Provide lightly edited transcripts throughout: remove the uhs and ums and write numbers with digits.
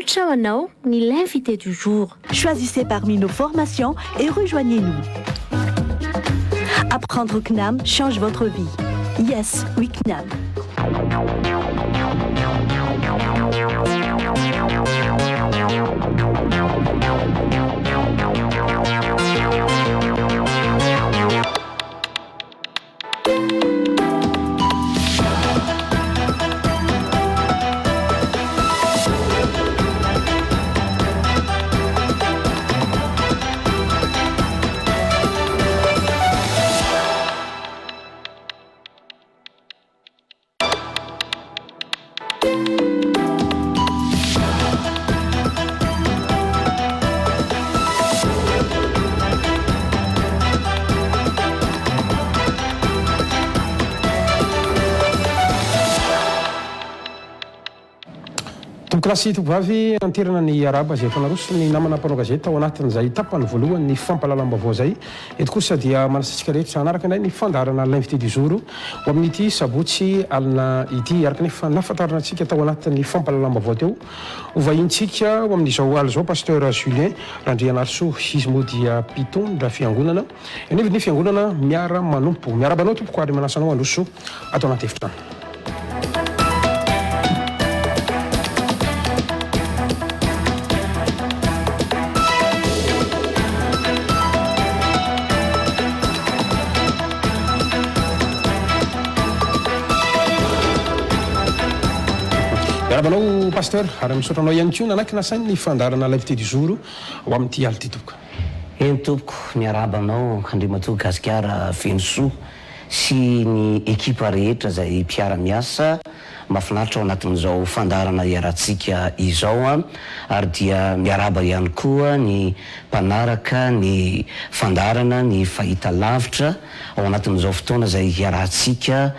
Atolotra ho anao ny L'invité du jour. Choisissez parmi nos formations et rejoignez-nous. Apprendre CNAM change votre vie. Yes, we CNAM. Tompokolahy sy tompovavy, anterana ny arahaba izay efa naroso ny namana mpanao gazety tao anatin'izay tapany voalohany ny fampahalalam-baovao izay. Eto kosa dia manasa antsika rehetra hanaraka indray ny fandaharana L'invité du jour ho amin'ity sabotsy alina ity. Araka ny efa nahafantarana antsika tao anatin'ny fampahalalam-baovao teo, ho vahintsika ho amin'izao alina izao Pasteur Julien Randrianarisoa. Izy moa dia mpitondra fiangonana eo anivon'ny fiangonana Miara-manompo. Miarahaba anao tompoko ary manasa anao handroso ato anaty efitrano. Miarahaba anao Pasteur ary misaotra anao ihany koa nanaiky nasain'ny fandaharana L'invité du jour ho amin'ity alina ity tompoko. Eny tompoko, miarahaba anao Andriamatoa Gasikara Fenosoa sy ny ekipa rehetra izay mpiara-miasa mahafinaritra ao anatin'izao fandaharana iarahantsika izao ary dia miarahaba ihany koa ny mpanaraka ny fandaharana ny fahita lavitra ao anatin'izao fotoana izay iarahantsika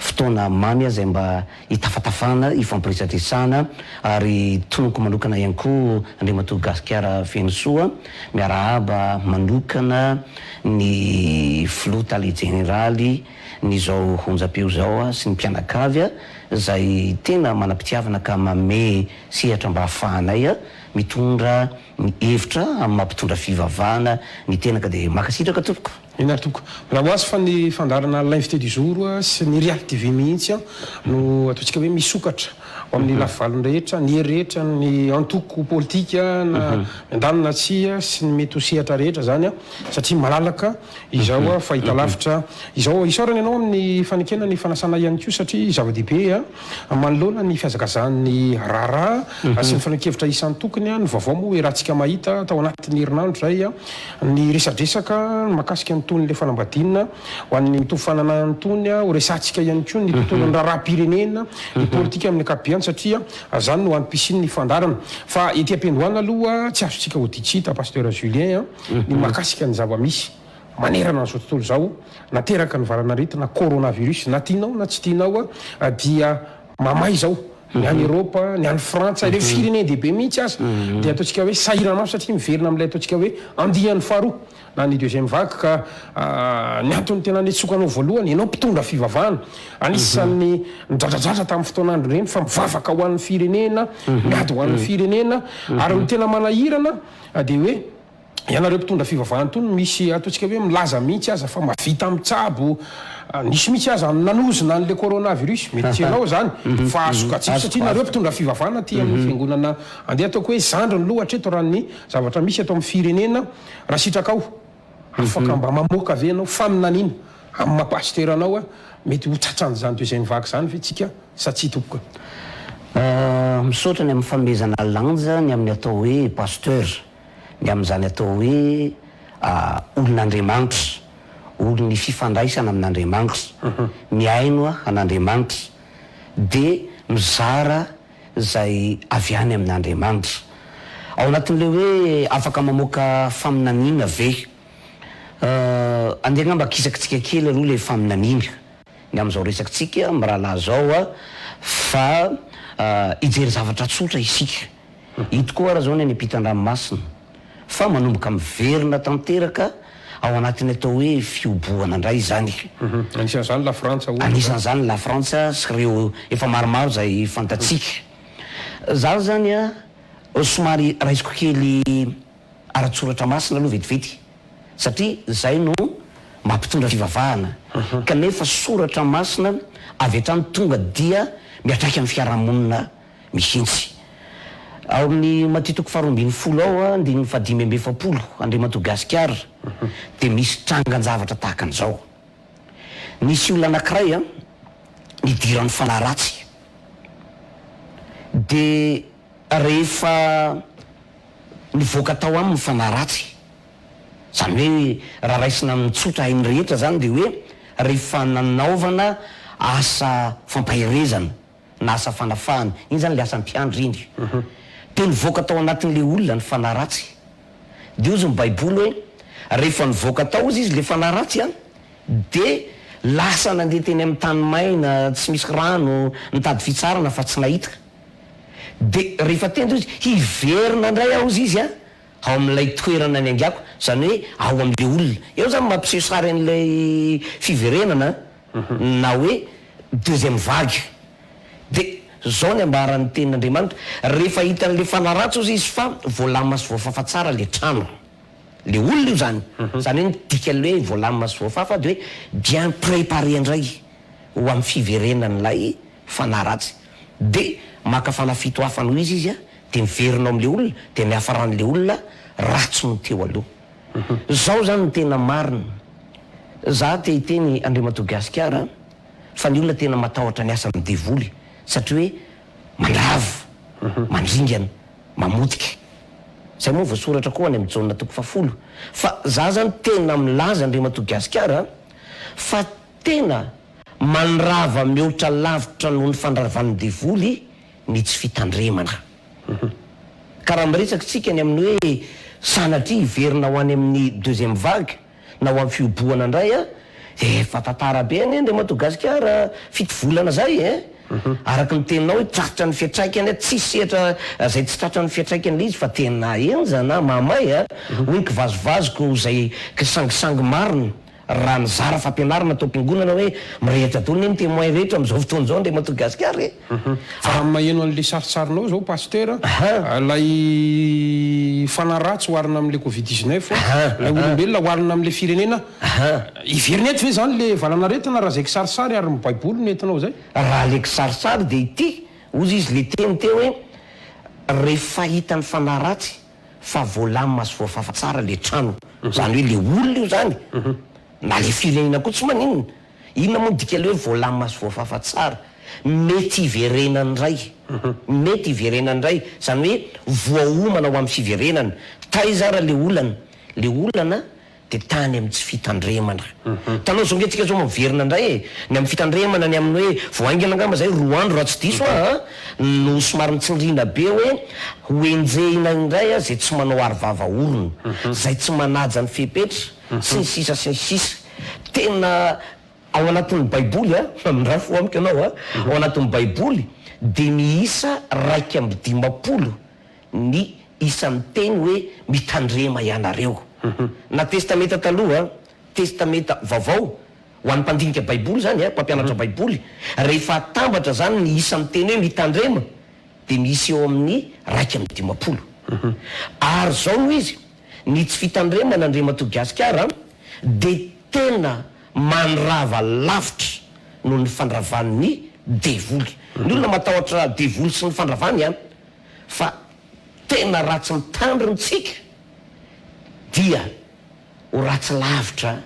fotoana mamy izay mba hitafatafana, hifampiresadresahana ary tononiko manokana ihany koa Andriamatoa Gasikara Fenosoa, miarahaba manokana ny Filoha Tale Jeneraly ny izao onjam-peo izao sy ny mpianakavy izay tena manam-pitiavana ka manome sehatra mba hahafahanay mitondra ny hevitra amin'ny maha mpitondra fivavahana ny tena ka dia mankasitraka tompoko. Eny ary tompoko. Raha ho azy fa ny fandaharana L'invité du jour sy ny Real TV mihitsy no ataontsika hoe misokatra ho amin'ny lafivalony rehetra, ny hery rehetra, ny antoko politika na miandany na tsia sy ny mety ho sehatra rehetra izany satria malalaka izao fahitalavitra izao. Isaorana ianao amin'ny fanekena ny fanasana ihany koa satria zava-dehibe manoloana ny fihazakazahan'ny raharaha sy ny fanehoan-kevitra isan-tokony, ny vaovao moa iarahantsika mahita tao anatin'ny herinandro izay. Ny resadresaka mahakasika ny tohin'ilay fanambadiana ho an'ny mitovy fananahana itony, ho resahantsika ihany koa ny tontolon'ny raharaham-pirenena, ny politika amin'ny ankapobeny satria izany no antom-pisian'ny fandaharana. Fa ety am-piandohana aloha tsy azontsika hodian-tsy hita Pasteur Julien ny mahakasika ny zava-misy manerana an'izao tontolo izao nateraka ny valan'aretina coronavirus. Na tianao na tsy tianao dia Mamay izao, ny any Eropa, ny any Frantsa, ireo firenen-dehibe mihitsy aza dia ataontsika hoe sahirana mafy satria miverina amin'ilay ataontsika hoe andiany faharoa na ny deuxième vague ka ny antony tena niantsoako anao voalohany, ianao mpitondra fivavahana, anisan'ny nidradradratra tamin'ny fotoan'andro ireny fa mivavaka ho an'ny firenena, miady ho an'ny firenena ary ny tena manahirana dia hoe Ianareo mpitondra fivavahana itony misy ataontsika hoe milaza mihitsy aza fa mahavita mitsabo, nisy mihitsy aza nanozona an'ilay coronavirus, mety tsy ianao izany fa azoko atsipy satria nareo mpitondra fivavahana aty amin'ny fiangonana andeha ataoko hoe zandriny loha hatreto raha ny zavatra misy eto amin'ny firenena raha sitrakao afaka mba mamoaka ve ianao faminaniana amin'ny maha pasteur anao mety ho tratran'izany deuxième vague izany ve tsika sa tsia tompoko? Misaotra ny amin'ny fanomezana lanja ny amin'ny atao hoe pasteur. ny amin'izany atao hoe olon'Andriamanitra, olon'ny fifandraisana amin'Andriamanitra, mihaino an'Andriamanitra, dia mizara izay avy any amin'Andriamanitra. Ao anatin'ilay hoe afaka mamoaka faminaniana ve? Andeha angamba akisakitsika kely aloha ilay faminaniana, ny amin'izao resakitsika mirahalahy izao, fa hijery zavatra tsotra isika. Ito koa ara zao ny any ampitan-dranomasina fa manomboka miverina tanteraka ao anatin'ny atao hoe fihobohana indray izany. Anisan'izany la Frantsa ohatra. Anisan'izany la Frantsa sy ireo efa maromaro izay fantatsika. Za zany a, somary raisiko kely ara-tsoratra masina aloha vetivety satria zay no mampitondra fivavahana kanefa soratra masina avy hatrany tonga dia miatraika amin'ny fiarahamonina mihitsy. Ao amin'ny Matio toko faharoa ambin'ny folo ao andininy fahadimy amby efapolo Andriamatoa Gasikara dia misy trangan-javatra tahaka an'izao. Nisy olona anankiray nidiran'ny fanahy ratsy dia rehefa nivoaka tao aminy ny fanahy ratsy, izany hoe raha raisina amin'ny tsotra hain'ny rehetra izany dia hoe rehefa nanaovana asa fampaherezana na asa fanafahana, iny izany ilay asan'ny mpiandry iny, dia nivoaka tao anatin'ilay olona ny fanahy ratsy. Dia hozy ny baiboly hoe rehefa nivoaka tao hozy izy ilay fanahy ratsy an, dia lasa nandeha teny amin'ny tany maina tsy misy rano nitady fitsarana fa tsy nahita. Dia rehefa tendry hozy hiverina indray aho hozy izy an, ao amin'ilay toerana niaingako, izany hoe ao amin'ilay olona. Eo izany mampiseho sary an'ilay fiverenana na hoe deuxième vague. Dia zao ny ambaran'ny tenin'Andriamanitra, rehefa hitan'ilay fanahy ratsy hozy izy fa voalamina sy voafafa tsara ilay trano, ilay olona io zany, zany hoe ny dikan'ilay hoe voalamina sy voafafa dia hoe bien préparé indray ho amin'ny fiverenan'ilay fanahy ratsy. Dia maka fanahy fito hafa noho izy izy dia miverina ao amin'ilay olona, dia ny hafaran'ilay olona ratsy noho teo aloha. Zao zany no tena marina. Za te hiteny Andriamatoa Gasikara fa ny olona tena matahotra ny asan'ny devoly satria hoe mandrava, mandringana, mamotika. Zay moa voasoratra koa any amin'ny Jaona toko fahafolo. Fa za zany tena milaza Andriamatoa Gasikara fa tena mandrava mihoatra lavitra noho ny fandravan'ny devoly ny tsy fitandremana. Ka raha miresaka tsika ny amin'ny hoe sanatria hiverina ho any amin'ny deuxième vague na ho amin'ny fihobohana indray an, efa tantara be anie Andriamatoa Gasikara fito volana zay e! Araka ny teninao hoe tratra ny fiantraikany an, tsisy sehatra zay tsy tratran'ny fiantraikany le izy fa tena henjana, mahamay an, hoy ny kivazovazoko zay kisangisangy marina. Raha nizara fampianarana tao am-piangonana hoe mirehitra daholo anie ny témoin rehetra amin'izao fotoana izao Andriamatoa Gasikara e! Fa raha maheno an'le saritsarinao zao Pasteur, ilay fanahy ratsy oharina amin'le covid 19, ilay olombelona oharina amin'le firenena, hiverina eto ve zany le valanaretina raha zay kisarisary ary ny baiboly no entinao zay? Raha le kisarisary dia ity, hozy izy le teny teo hoe rehefa hitan'ny fanahy ratsy fa voalamina sy voafafa tsara le trano, zany hoe le olona io zany, na le firenena koa tsy maninona, inona moa ny dikan'le hoe voalamina sy voafafa tsara? Mety hiverenany indray, mety hiverenany indray, zany hoe voaomana ho amin'ny fiverenana, taiza ara le olana? Le olana dia tany amin'ny tsy fitandremana. Hitanao zao nge tsika zao miverina indray e, ny amin'ny fitandremana, ny amin'ny hoe vao haingana angamba zay roa andro raha tsy diso aho an, no somary nitsindriana be hoe ho enjehina indray zay tsy manao aro-vava orona, zay tsy manaja ny fepetra, sy ny sisa sy ny sisa. Tena ao anatin'ny baiboly an, mamindrà fo amiko ianao an, ao anatin'ny baiboly dia miisa 51 ny isan'ny teny hoe mitandrema ianareo. Na Testamenta Taloha, Testamenta Vaovao, ho an'ny mpandinika Baiboly izany, mpampianatra Baiboly, rehefa atambatra izany ny isan'ny teny hoe mitandrema dia misy eo amin'ny 51. Ary izao no izy, ny tsy fitandremana Andriamatoa Gasikara dia tena mandrava lavitra noho ny fandravan'ny devoly. Ny olona matahotra devoly sy ny fandravany an! Fa tena raha tsy mitandrina tsika dia ho ratsy lavitra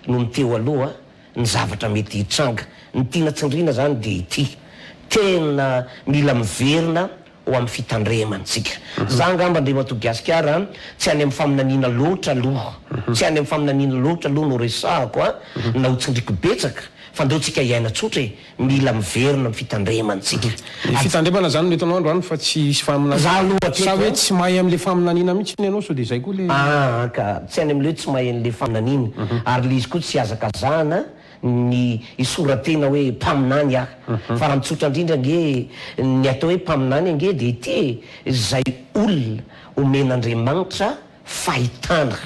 noho ny teo aloha ny zavatra mety hitranga. Ny tiana tsindriana zany dia ity, tena mila miverina ho amin'ny fitandremana tsika. Za angamba Andriamatoa Gasikara an, tsy any amin'ny faminaniana loatra aloha, tsy any amin'ny faminaniana loatra aloha no resahako an, na ho tsindriko betsaka fa ndao tsika hiaina tsotra e. Mila miverina amin'ny fitandremana tsika. Ny fitandremana zany no entinao androany fa tsy hisy faminaniana. Za aloha hatreto Sa hoe tsy mahay amin'le faminaniana mihitsy ianao sao dia izay koa le. Aa ka tsy any amin'le hoe tsy mahay an'le faminaniana. Ary le izy koa tsy hazakazahana ny hisoratena hoe mpaminany aho. Fa raha ny tsotra indrindra ange ny atao hoe mpaminany ange dia ity e, izay olona omen'Andriamanitra fahitana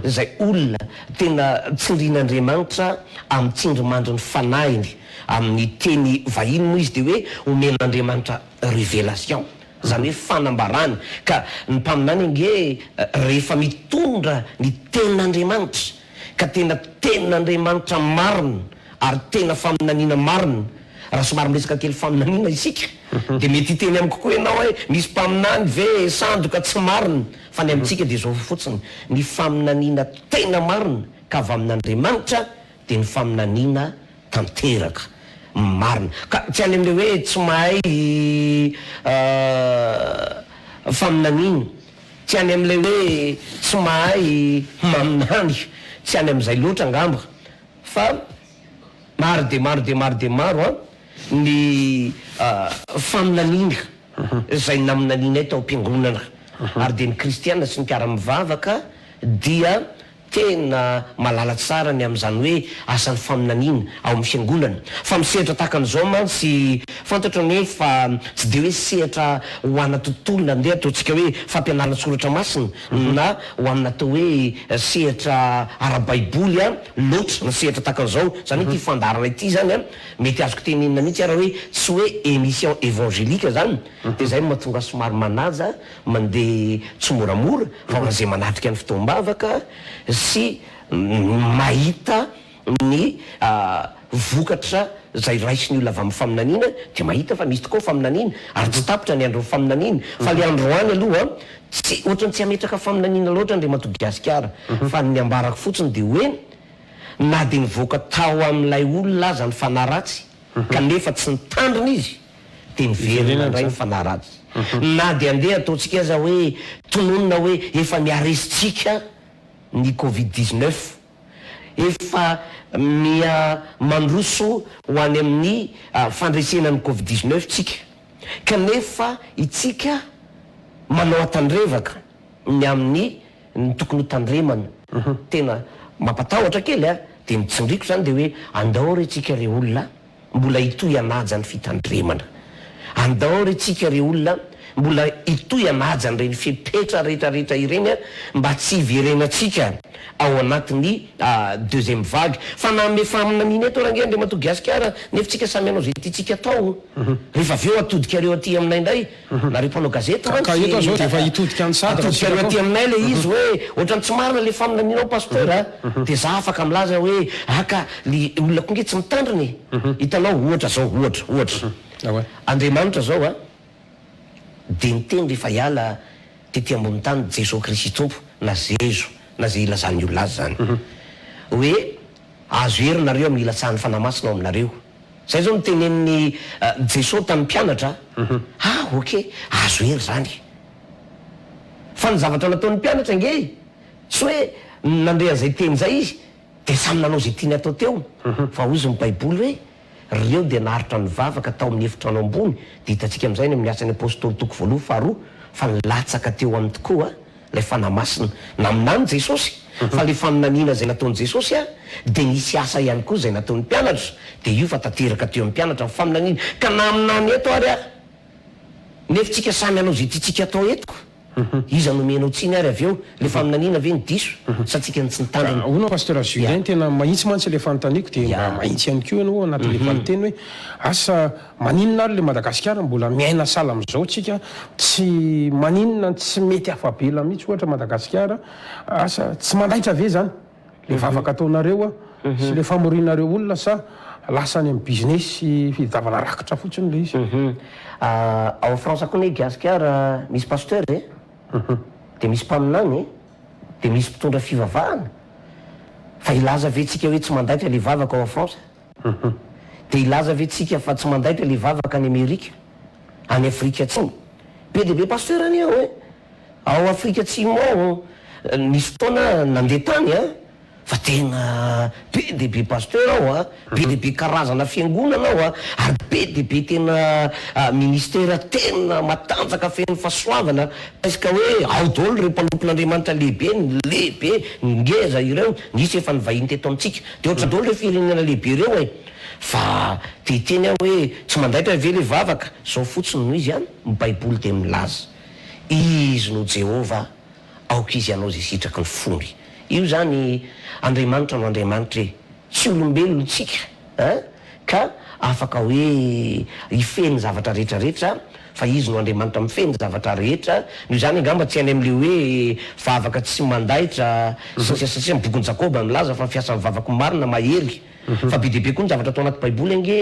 izay olona tena tsindrin'Andriamanitra amin'ny tsindrimandrin'ny fanahiny, amin'ny teny vahiny moa izy dia hoe omen'Andriamanitra revelation. Izany hoe fanambarana. Ka ny mpaminany ange rehefa mitondra ny tenin'Andriamanitra, ka tena tenin'Andriamanitra marina ary tena faminaniana marina, raha somary miresaka kely faminaniana isika, dia mety hiteny amiko koa ianao hoe misy mpaminany ve sandoka tsy marina? Fa ny amintsika dia izao fotsiny, ny faminaniana tena marina ka avy amin'Andriamanitra dia ny faminaniana tanteraka, marina. Ka tsy any amin'ilay hoe tsy mahay faminaniana, tsy any amin'ilay hoe tsy mahay maminany, tsy any amin'izay loatra angamba fa maro dia maro dia maro dia maro an ny faminaniana izay naminanianay tao am-piangonana ary dia ny kristiana sy ny mpiara-mivavaka dia Tena mahalala tsara ny amin'izany hoe asan'ny faminaniana ao amin'ny fiangonana. Fa amin'ny sehatra tahaka an'izao mantsy, fantatro anie fa tsy dia hoe sehatra ho ana tontolo na ndeha ataontsika hoe fampianarana soratra masina na ho amina atao hoe sehatra ara-baiboly loatra ny sehatra tahaka an'izao. Izany hoe ity fandaharana ity izany an, mety azoko tenenina mihitsy ara hoe tsy hoe émission évangélique izany, dia izay no mahatonga ahy somary manaja mandeha tsimoramora fa ho an'izay manatrika ny fotoam-bavaka sy mahita ny vokatra izay raisin'ny olona avy amin'ny faminaniana dia mahita fa misy tokoa faminaniana ary tsy tapitra ny andron'ny faminaniana fa ilay androany aloha tsy ohatran'ny tsy hametraka faminaniana loatra Andriamatoa Gasikara fa ny ambarako fotsiny dia hoe na dia nivoaka tao amin'ilay olona aza ny fanahy ratsy kanefa tsy nitandrina izy dia miverina indray ny fanahy ratsy. Na dia andeha ataontsika aza hoe tononina hoe efa miharesintsika ny covid 19, efa miha mandroso ho any amin'ny fandresena ny covid 19 tsika, kanefa itsika manao atandrevaka ny amin'ny ny tokony ho tandremana. Tena mampatahotra kely a! Dia ny tsindriko izany dia hoe andao re tsika re olona mbola hitohy hanaja ny fitandremana. Andao re tsika re olona mbola hitohy hanaja an'ireny fepetra rehetra rehetra ireny a, mba tsy hiverenantsika ao anatin'ny deuxième vague. Fa na hanome faminaniana eto rangahy Andriamatoa Gasikara nefa tsika samy hanao izay tiantsika atao. Rehefa avy eo atodikareo aty aminay indray. Nareo mpanao gazety mantsy. Ka eto aho zao dia efa hitodika any sahady raha Atodikareo sitraka aty aminay ilay izy hoe ohatran'ny tsy marina ilay faminanianao Pasteur a! Dia za afaka milaza hoe ah ka le olona koa nge tsy mitandrina e! Hitanao ohatra zao, ohatra, ohatra. Andriamanitra zao a, dia niteny rehefa hiala tety ambony tany Jesoa Kristy Tompo na Zezo na ze ilazan'ny olona azy zany hoe azo hery nareo amin'ny hilatsahan'ny Fanahy Masina ao aminareo. Zay zao no tenenin'i Jeso tamin'ny mpianatra ah ok azo hery zany. Fa ny zavatra nataon'ny mpianatra ange tsy hoe nandre an'izay teny zay izy dia samy nanao izay tiany atao teo fa hozy ny baiboly hoe reo dia naharitra nivavaka tao amin'ny efitrano ambony dia hitantsika amin'izay any amin'ny asan'ny apostoly toko voaloha faharoa fa nilatsaka teo aminy tokoa Ilay Fanahy Masina. Naminany Jesosy, fa ilay faminaniana izay nataon'i Jesosy dia nisy asa ihany koa izay nataon'ny mpianatra, dia io fa tanteraka teo amin'ny mpianatra ny faminaniana. Ka naminany eto ary aho, nefa tsika samy hanao izay tiantsika atao eto. Iza no omenao tsiny ary avy eo? Ilay faminaniana ve no diso sa tsika no tsy nitandrina? Ahoana Pasteur Julien, tena mahitsy mantsy ilay fanontaniako dia mba mahitsy ihany koa ianao ao anatin'ilay valinteny hoe asa Maninona ary le Madagasikara mbola miaina sahala amizao tsika tsy maninona tsy mety afa-bela mihitsy ohatra Madagasikara asa tsy mandaitra ve zany le vavaka ataonareo a sy le famorianareo olona sa lasa any am business sy fitadiavana rakitra fotsiny le izy. Ao France koa anie Gasikara misy pasteur e, dia misy mpaminany e, dia misy mpitondra fivavahana, fa hilaza ve tsika hoe tsy mandaitra le vavaka ao France? Dia hilaza ve tsika fa tsy mandaitra le vavaka any Amerika, any Afrika Atsimo? Be dia be pasteur anie ao e! Ao Afrika Atsimo ao nisy fotoana nandeha tany an, fa tena be dia be pasteur ao an, be dia be karazana fiangonana ao an, ary be dia be tena ministera tena matanjaka feno fahasoavana, presque hoe ao daholo ireo mpanompon'Andriamanitra lehibe, ny lehibe, ny ngeza ireo, nisy efa nivahiny teto amintsika. Dia ohatry daholo ireo firenena lehibe ireo e! Fa te hiteny aho hoe tsy mandaitra ve le vavaka? Zao fotsiny no izy an, ny baiboly dia milaza Izy no Jehovah, aoka Izy hanao izay sitraky ny fony. Io izany Andriamanitra no Andriamanitra e! Tsy olombelona isika an! Ka afaka hoe hifehy ny zavatra rehetra rehetra. fa Izy no Andriamanitra mifehy ny zavatra rehetra, noho izany angamba tsy any amin'ilay hoe vavaka tsy mandaitra sy ny sisa sy ny sisa, ny bokin'i Jakoba milaza fa ny fiasan'ny vavako marina mahery, fa be dia be koa ny zavatra atao anaty baiboly ange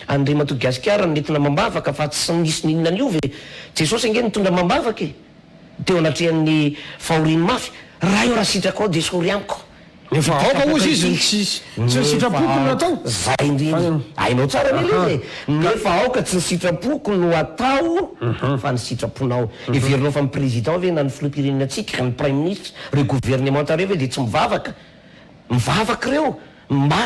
Andriamatoa Gasikara no nentina amam-bavaka fa tsy nisy n'inona niova e! Jesosy ange nitondra amam-bavaka e! Teo anatrehan'ny fahoriany mafy, Ray ô raha sitrakao dia esory amiko. Nefa aoka hozy izy tsy tsy ny sitrapoko no atao. Zay indrindra. Hainao tsara anie ilay izy e. Nefa aoka tsy ny sitrapoko no atao fa ny sitraponao. Heverinao fa ny président ve na ny filoham-pirenenantsika, ny praiminisitra, ireo governemanta ireo ve dia tsy mivavaka? Mivavaka ireo mba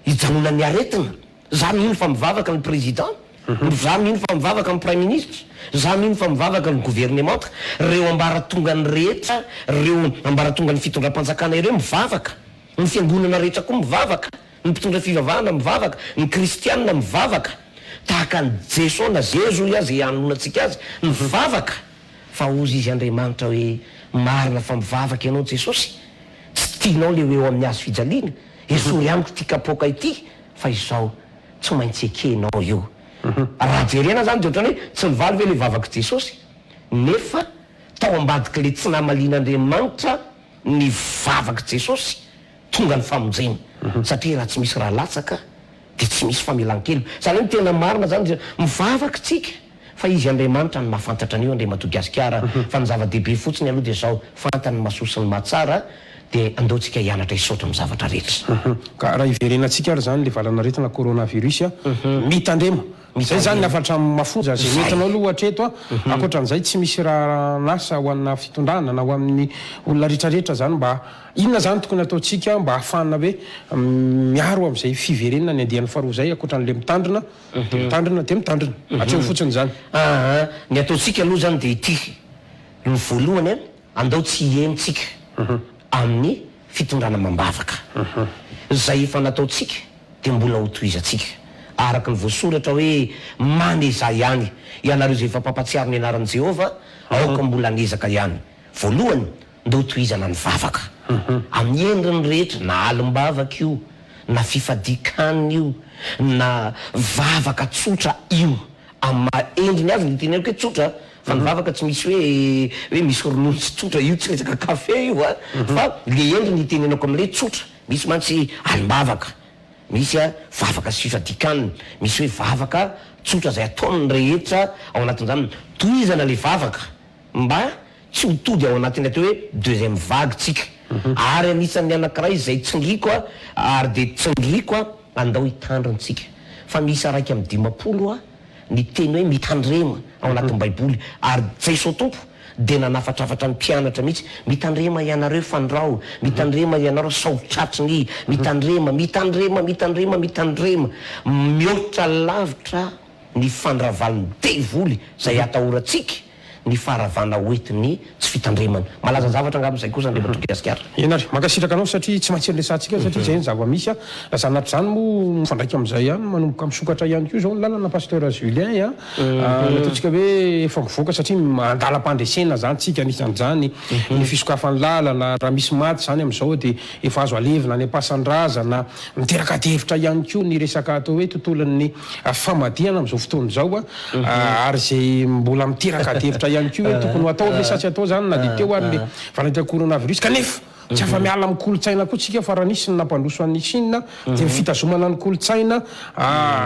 hijanonan'ny aretina. Za mino fa mivavaka ny président, za mino fa mivavaka ny praiminisitra, za mino fa mivavaka ny governemanta, reo ambaratongany rehetra, reo ambaratongan'ny fitondram-panjakana ireo mivavaka, ny fiangonana rehetra koa mivavaka, ny mpitondra fivavahana mivavaka, ny kristianina mivavaka, tahaka an'i Jeso na Zezo hoy aho ze anononantsika azy, mivavaka, fa hozy izy Andriamanitra hoe marina fa mivavaka ianao Jesosy, tsy tianao le ho eo amin'ny hazo fijaliana, esory amiko ity kapoaka ity, fa izao tsy maintsy ekenao io. Raha jerena zany de ohatrany hoe tsy nivaly ve le vavak'i Jesosy? Nefa tao ambadik'le tsy namalian'Andriamanitra ny vavak'i Jesosy tonga ny famonjena. Satria raha tsy misy ra latsaka de tsy misy famelan-keloka. Zany hoe ny tena marina zany dia mivavaka tsika Fa Izy Andriamanitra no mahafantatra an'io Andriamatoa Gasikara fa ny zava-dehibe fotsiny aloha dia izao, fantany ny mahasoa sy ny mahatsara dia andao tsika hianatra hisaotra amin'ny zavatra rehetra. Ka raha hiverenantsika ary izany ilay valan'aretina coronavirus a, mitandrema. Izay izany ny hafatra mafonja izay nentinao aloha hatreto a, ankoatran'izay tsy misy raran'asa ho anà fitondrana na ho amin'ny olona rehetrarehetra izany mba inona izany tokony hataontsika mba hahafahana hoe miaro amin'izay fiverenana ny andiany faharoa izay ankoatran'ilay mitandrina. Dia mitandrina, dia mitandrina. Hatreo fotsiny izany. Aa, ny ataontsika aloha izany dia ity, ny voalohany an, andao tsy hiheno tsika amin'ny fitondrana amam-bavaka. Izay efa nataontsika dia mbola ho tohizantsika. Araka ny voasoratra hoe, Manezaha ihany, ianareo izay efa mpampatsiaro ny anaran'i Jehovah, aoka mbola hanezaka ihany. Voalohany, ndao tohizana ny vavaka. Amin'ny endriny rehetra, na alim-bavaka io, na fifadian-kanina io, na vavaka tsotra io. Amin'ny maha endriny azy no itenenako hoe tsotra, fa ny vavaka tsy misy hoe hoe misy ronono sy tsotra, io tsy resaka kafe io a, fa le endriny itenenako amin'ilay tsotra. Misy mantsy alim-bavaka, misy vavaka sy fifadian-kanina, misy hoe vavaka tsotra izay ataon'ny rehetra ao anatin'izany. Tohizana ilay vavaka mba tsy ho tody ao anatin'ny atao hoe deuxième vague tsika ary anisan'ny anakiray izay tsindriako a ary dia tsindriako a andao hitandrina tsika fa miisa 51 a ny teny hoe mitandrema ao anatin'ny baiboly ary Jeso Tompo dia nanafatrafatra ny mpianatra mihitsy mitandrema ianareo fandrao mitandrema ianareo sao tratry ny mitandrema mitandrema mitandrema mitandrema mihoatra lavitra ny fandravan'ny devoly izay atahorantsika ny faharavana hoentin'ny tsy fitandremana. Malaza zavatra angamba izay kosa Andriamatoa Gasikara. Eny ary, mankasitraka anao satria tsy maintsy resahantsika satria izay ny zava-misy a. Raha izany anaty izany moa mifandraika amin'izay ihany, manomboka misokatra ihany koa izao ny lalana Pasteur Julien a. Ny ataontsika hoe efa mivoaka satria andalam-pandresena izany tsika anisan'izany ny fisokafan'ny lalana, raha misy maty izany amin'izao dia efa azo alevina any am-pasan-drazana. Miteraka adihevitra ihany koa ny resaka atao hoe tontolon'ny famadihana amin'izao fotoana izao ary izay mbola miteraka adihevitra ihany koa hoe tokony ho atao ve sa tsy atao izany na dia teo ary ilay valan'aretina coronavirus kanefa tsy afa-miala amin'ny kolontsaina koa tsika fa raha nisy ny nampandroso an'i Chine dia ny fitazomana ny kolontsaina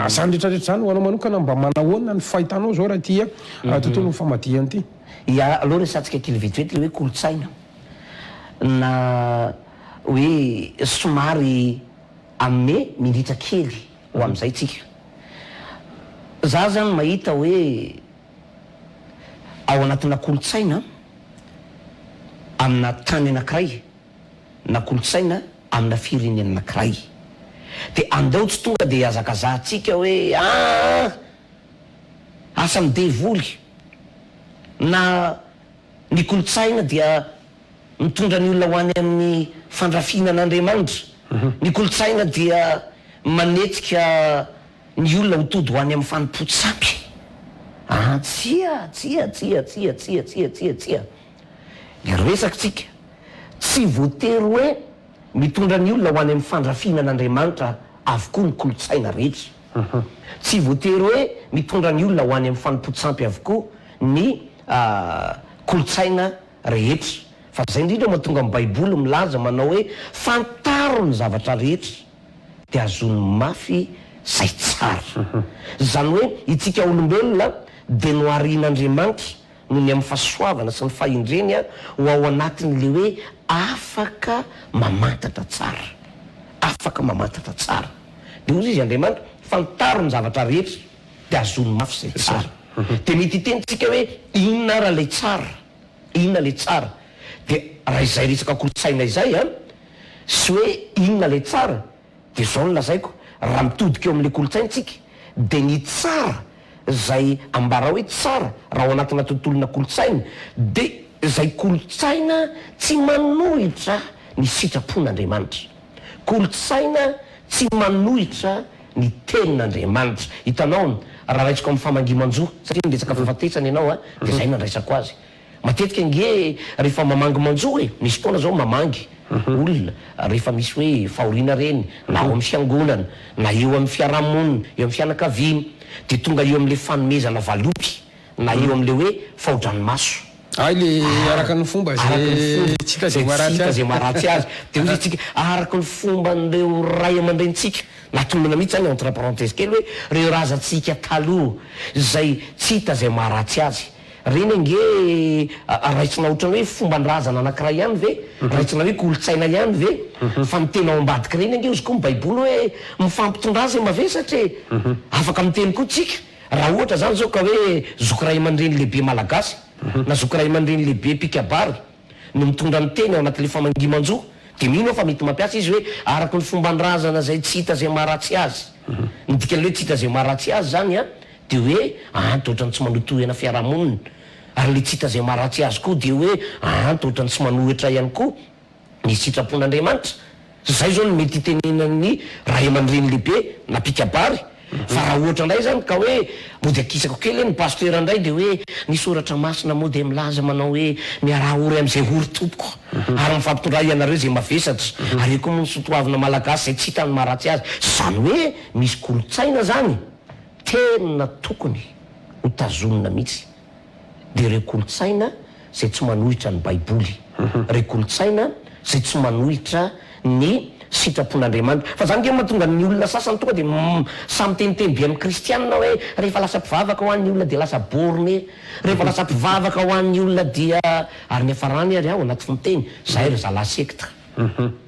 izany rehetra rehetra izany ho anao manokana mba manahoana ny fahitanao izao raha ity tontolon'ny famadihana ity? Ya, aleo resahantsika kely vetivety ilay hoe kolontsaina na hoe somary ame minitra kely ho amin'izay tsika. Za zany mahita hoe ao anatina kolontsaina amina tany anakiray na kolontsaina amina firenena anakiray de andao tsy tonga de ihazakazahantsika hoe aa asan'ny devoly na ny kolontsaina dia mitondra ny olona ho any amin'ny fandrafiana an'Andriamanitra. Ny kolontsaina dia manetsika ny olona ho tody ho any amin'ny fanompoan-tsampy. Aa tsia, tsia, tsia, tsia, tsia, tsia, tsia, tsia. Ny resakitsika, tsy voatery hoe mitondra ny olona ho any amin'ny fandrafiana an'Andriamanitra avokoa ny kolontsaina rehetra. Tsy voatery hoe. mitondra ny olona ho any amin'ny fanompoan-tsampy avokoa ny kolontsaina rehetra. Fa izay indrindra mahatonga ny Baiboly milaza manao hoe, Fantaro ny zavatra rehetra, dia azony mafy izay tsara. Izany hoe itsika olombelona dia noharian'Andriamanitra noho ny amin'ny fahasoavana sy ny fahendreny ho ao anatin'ilay hoe afaka mamantatra tsara. Afaka mamantatra tsara. Dia hoy izy Andriamanitra, Fantaro ny zavatra rehetra, dia azony mafy izay tsara. Dia mety hiteny tsika hoe, Inona ara ilay tsara? Inona ilay tsara? Dia raha izay resaka kolontsaina izay an, sy hoe inona ilay tsara, dia izao no lazaiko, raha mitodika eo amin'ilay kolontsaina tsika, dia ny tsara izay ambara hoe tsara raha ao anatina tontolona kolontsaina, dia izay kolontsaina tsy manohitra ny sitrapon'Andriamanitra. Kolontsaina tsy manohitra ny tenin'Andriamanitra. Hitanao, raha raisiko amin'ny famangia-manjo, satria niresaka fahafatesana ianao dia izay no andraisako azy. Matetika ange rehefa mamangy manjo e, misy fotoana izao mamangy olona rehefa misy hoe fahoriana ireny, na ao amin'ny fiangonana, na eo amin'ny fiarahamonina, eo amin'ny fianakaviana, dia tonga eo amin'ilay fanomezana valopy. Na eo amin'ilay hoe fao-dranomaso. Hay le araka ny fomba izay tsy hita izay maharatsy azy. Tsy hita izay maharatsy azy. Dia hoy isika, araka ny fomban'ireo ray aman-drenintsika, na tononina mihitsy izany entre parenthèse kely hoe, ireo razantsika taloha izay tsy hita izay maharatsy azy. Ireny ange raisina ohatran'ny hoe fomban-drazana anankiray ihany ve? Raisina hoe kolontsaina ihany ve? Fa ny tena ao ambadik'ireny ange hozy koa ny baiboly hoe mifampitondrà izay mavesatra e! Afaka miteny koa tsika. Raha ohatra zany zao ka hoe zoky ray aman-dreny lehibe malagasy na zoky ray aman-dreny lehibe mpikabary no mitondra ny teny ao anatin'ilay famangia-manjo dia mino aho fa mety mampiasa izy hoe araka ny fomban-drazana izay tsy hita izay maharatsy azy. Ny dikan'ilay hoe tsy hita izay maharatsy azy zany an dia hoe ahanto ohatran'ny tsy manohitohina fiarahamonina ary ilay tsy hita izay maharatsy azy koa dia hoe ahanto ohatran'ny tsy manohitra ihany koa ny sitrapon'Andriamanitra. Izay izao no mety hitenenan'ny ray aman-dreny lehibe na mpikabary. Fa raha ohatra indray izany ka hoe mody akisako kely hoe ny pasteur indray dia hoe ny soratra masina moa dia milaza manao hoe miaraha ory amin'izay ory tompoko ary mifampitondrà ianareo izay mavesatra ary eo koa moa ny sotoavina malagasy izay tsy hita ny maharatsy azy. Izany hoe misy kolontsaina izany tena tokony ho tazonina mihitsy. dia ireo kolontsaina izay tsy manohitra ny Baiboly, ireo kolontsaina izay tsy manohitra ny sitrapon'Andriamanitra. Fa izany ange no mahatonga ny olona sasany tonga dia samy miteniteny be amin'ny kristianina hoe rehefa lasa mpivavaka ho an'ny olona dia lasa borné, rehefa lasa mpivavaka ho an'ny olona dia, ary ny hafarany ary ao anaty fiteny, izahay ry zalahy sekta.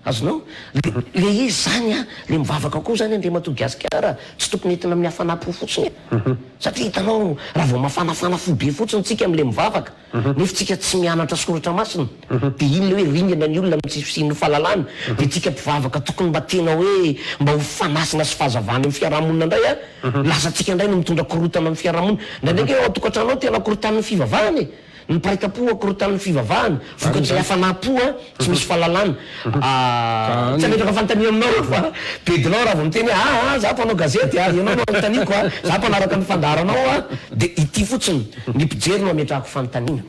Azonao? Le le izy zany an, le mivavaka koa zany Andriamatoa Gasikara tsy tokony entina amin'ny hafanam-po fotsiny e. Satria hitanao raha vao mafanafana fo be fotsiny tsika amin'le mivavaka, nefa tsika tsy mianatra soratra masina, de iny le hoe ringana ny olona amin'ny tsy fisian'ny fahalalana, de tsika mpivavaka tokony mba tena hoe mba ho fanasina sy fahazavana eo amin'ny fiarahamonina indray an, lasa tsika indray no mitondra korontana amin'ny fiarahamonina. Indraindray ange ao an-tokantrano ao tena korontanin'ny fivavahana e. Ny mpiray-tampo akorontan'ny fivavahana, vokatry ny hafanam-po tsy misy fahalalana. Tsy hametraka fanontaniana aminao aho fa bedinao raha vao miteny hoe aa za mpanao gazety a, ianao no anontaniako a, za mpanaraka ny fandaharanao a, dia ity fotsiny, ny mpijery no ametrahako fanontaniana.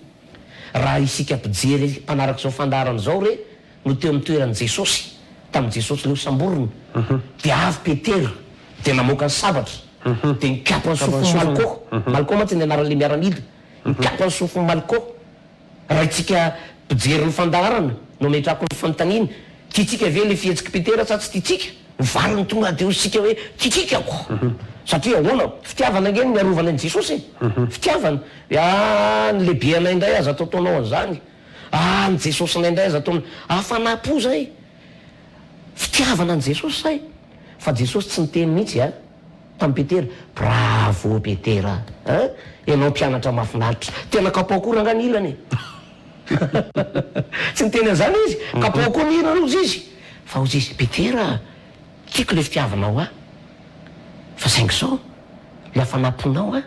Raha isika mpijery mpanaraka izao fandaharana izao re no teo amin'ny toeran'i Jesosy, tamin'i Jesosy leo samborina, dia avy Petera dia namoaka ny sabatra, dia nikapa ny sofin'i Malko, Malko mantsy ny anaran'ilay miaramila, Mikapa ny sofin'i Malko. Raintsika mpijery ny fandaharana no ametrahako ny fanontaniana, tiantsika ve ilay fihetsik'i Petera sa tsy tiantsika? Ny valiny tonga dia hoy isika hoe tiantsika ko! Satria ahoana? Fitiavana ange no niarovana an'i Jesosy e! Fitiavana! Hoe ah ny lehibeanay indray aza ataotaonao an'izany, ah ny Jesosinay indray aza ataonao, hafanam-po izay! Fitiavana an'i Jesosy izay! Fa Jesosy tsy niteny mihitsy a! Tamin'i Petera, Bravo Petera a! Ianao mpianatra mahafinaritra. Tena kapoho koa rangahy ny ilany e! Tsy niteny an'izany izy. Kapoho koa ny ilany hozy izy. Fa hozy izy, Petera a! Tiako ilay fitiavanao ahy. Fa saingy izao, ilay hafanam-ponao ahy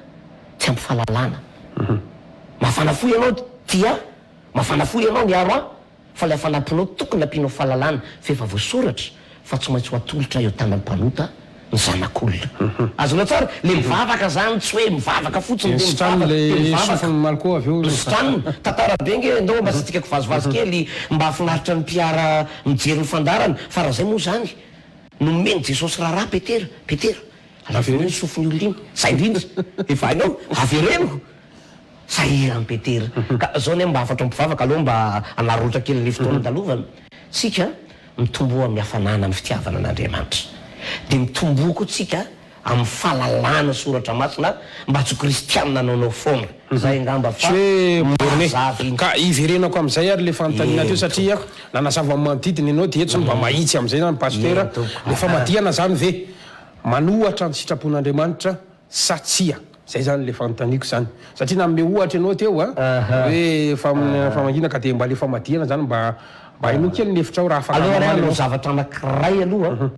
tsy ampy fahalalana. Mafana fo ianao tia ahy, mafana fo ianao miaro ahy. Fa ilay hafanam-ponao tokony nampianao fahalalana f'efa voasoratra fa tsy maintsy ho atolotra eo tanan'ny mpanota ny zanak'olona. Azonao tsara? Le mivavaka zany tsy hoe mivavaka fotsiny de mivavaka de mivavaka. Sofiny Malko avy eo. Nositranina. Tantara be nge ndao mba asiantsika kivazivazy kely mba hahafinaritra ny mpiara mijery ny fandaharana fa raha zay moa zany nomen'i Jesosy raharaha Petera, Petera. Avereno ny sofin'ny olona iny. Zay indrindra. Efa hainao. Avereno. Sahirana Petera. Ka zao anie mba hafatro mpivavaka aloha mba hanararaotra kely ny fotoana andalovana. Tsika mitomboa amin'ny hafanana amin'ny fitiavana an'Andriamanitra. Dia mitomboa koa tsika amin'ny fahalalana soratra masina mba tsy ho kristianina anaonao foana. Zay angamba fa Tsy hoe borné. mazava iny. Ka hiverenako amin'izay ary le fanontaniana Eny teo satria tompoko. nanazava ny manodidina ianao dia eto zany mba mahitsy amin'izay zany Pasitera. Eny tompoko. Le Aha. famadihana zany ve manohatra ny sitrapon'Andriamanitra sa tsia? Zay zany le fanontaniako zany. Satria nanome ohatra ianao teo a, hoe famangiana ka dia mba le famadihana zany mba mba henoy kely ny hevitrao raha afaka Aleo ary mamaly hanao ianao. zavatra anankiray aloha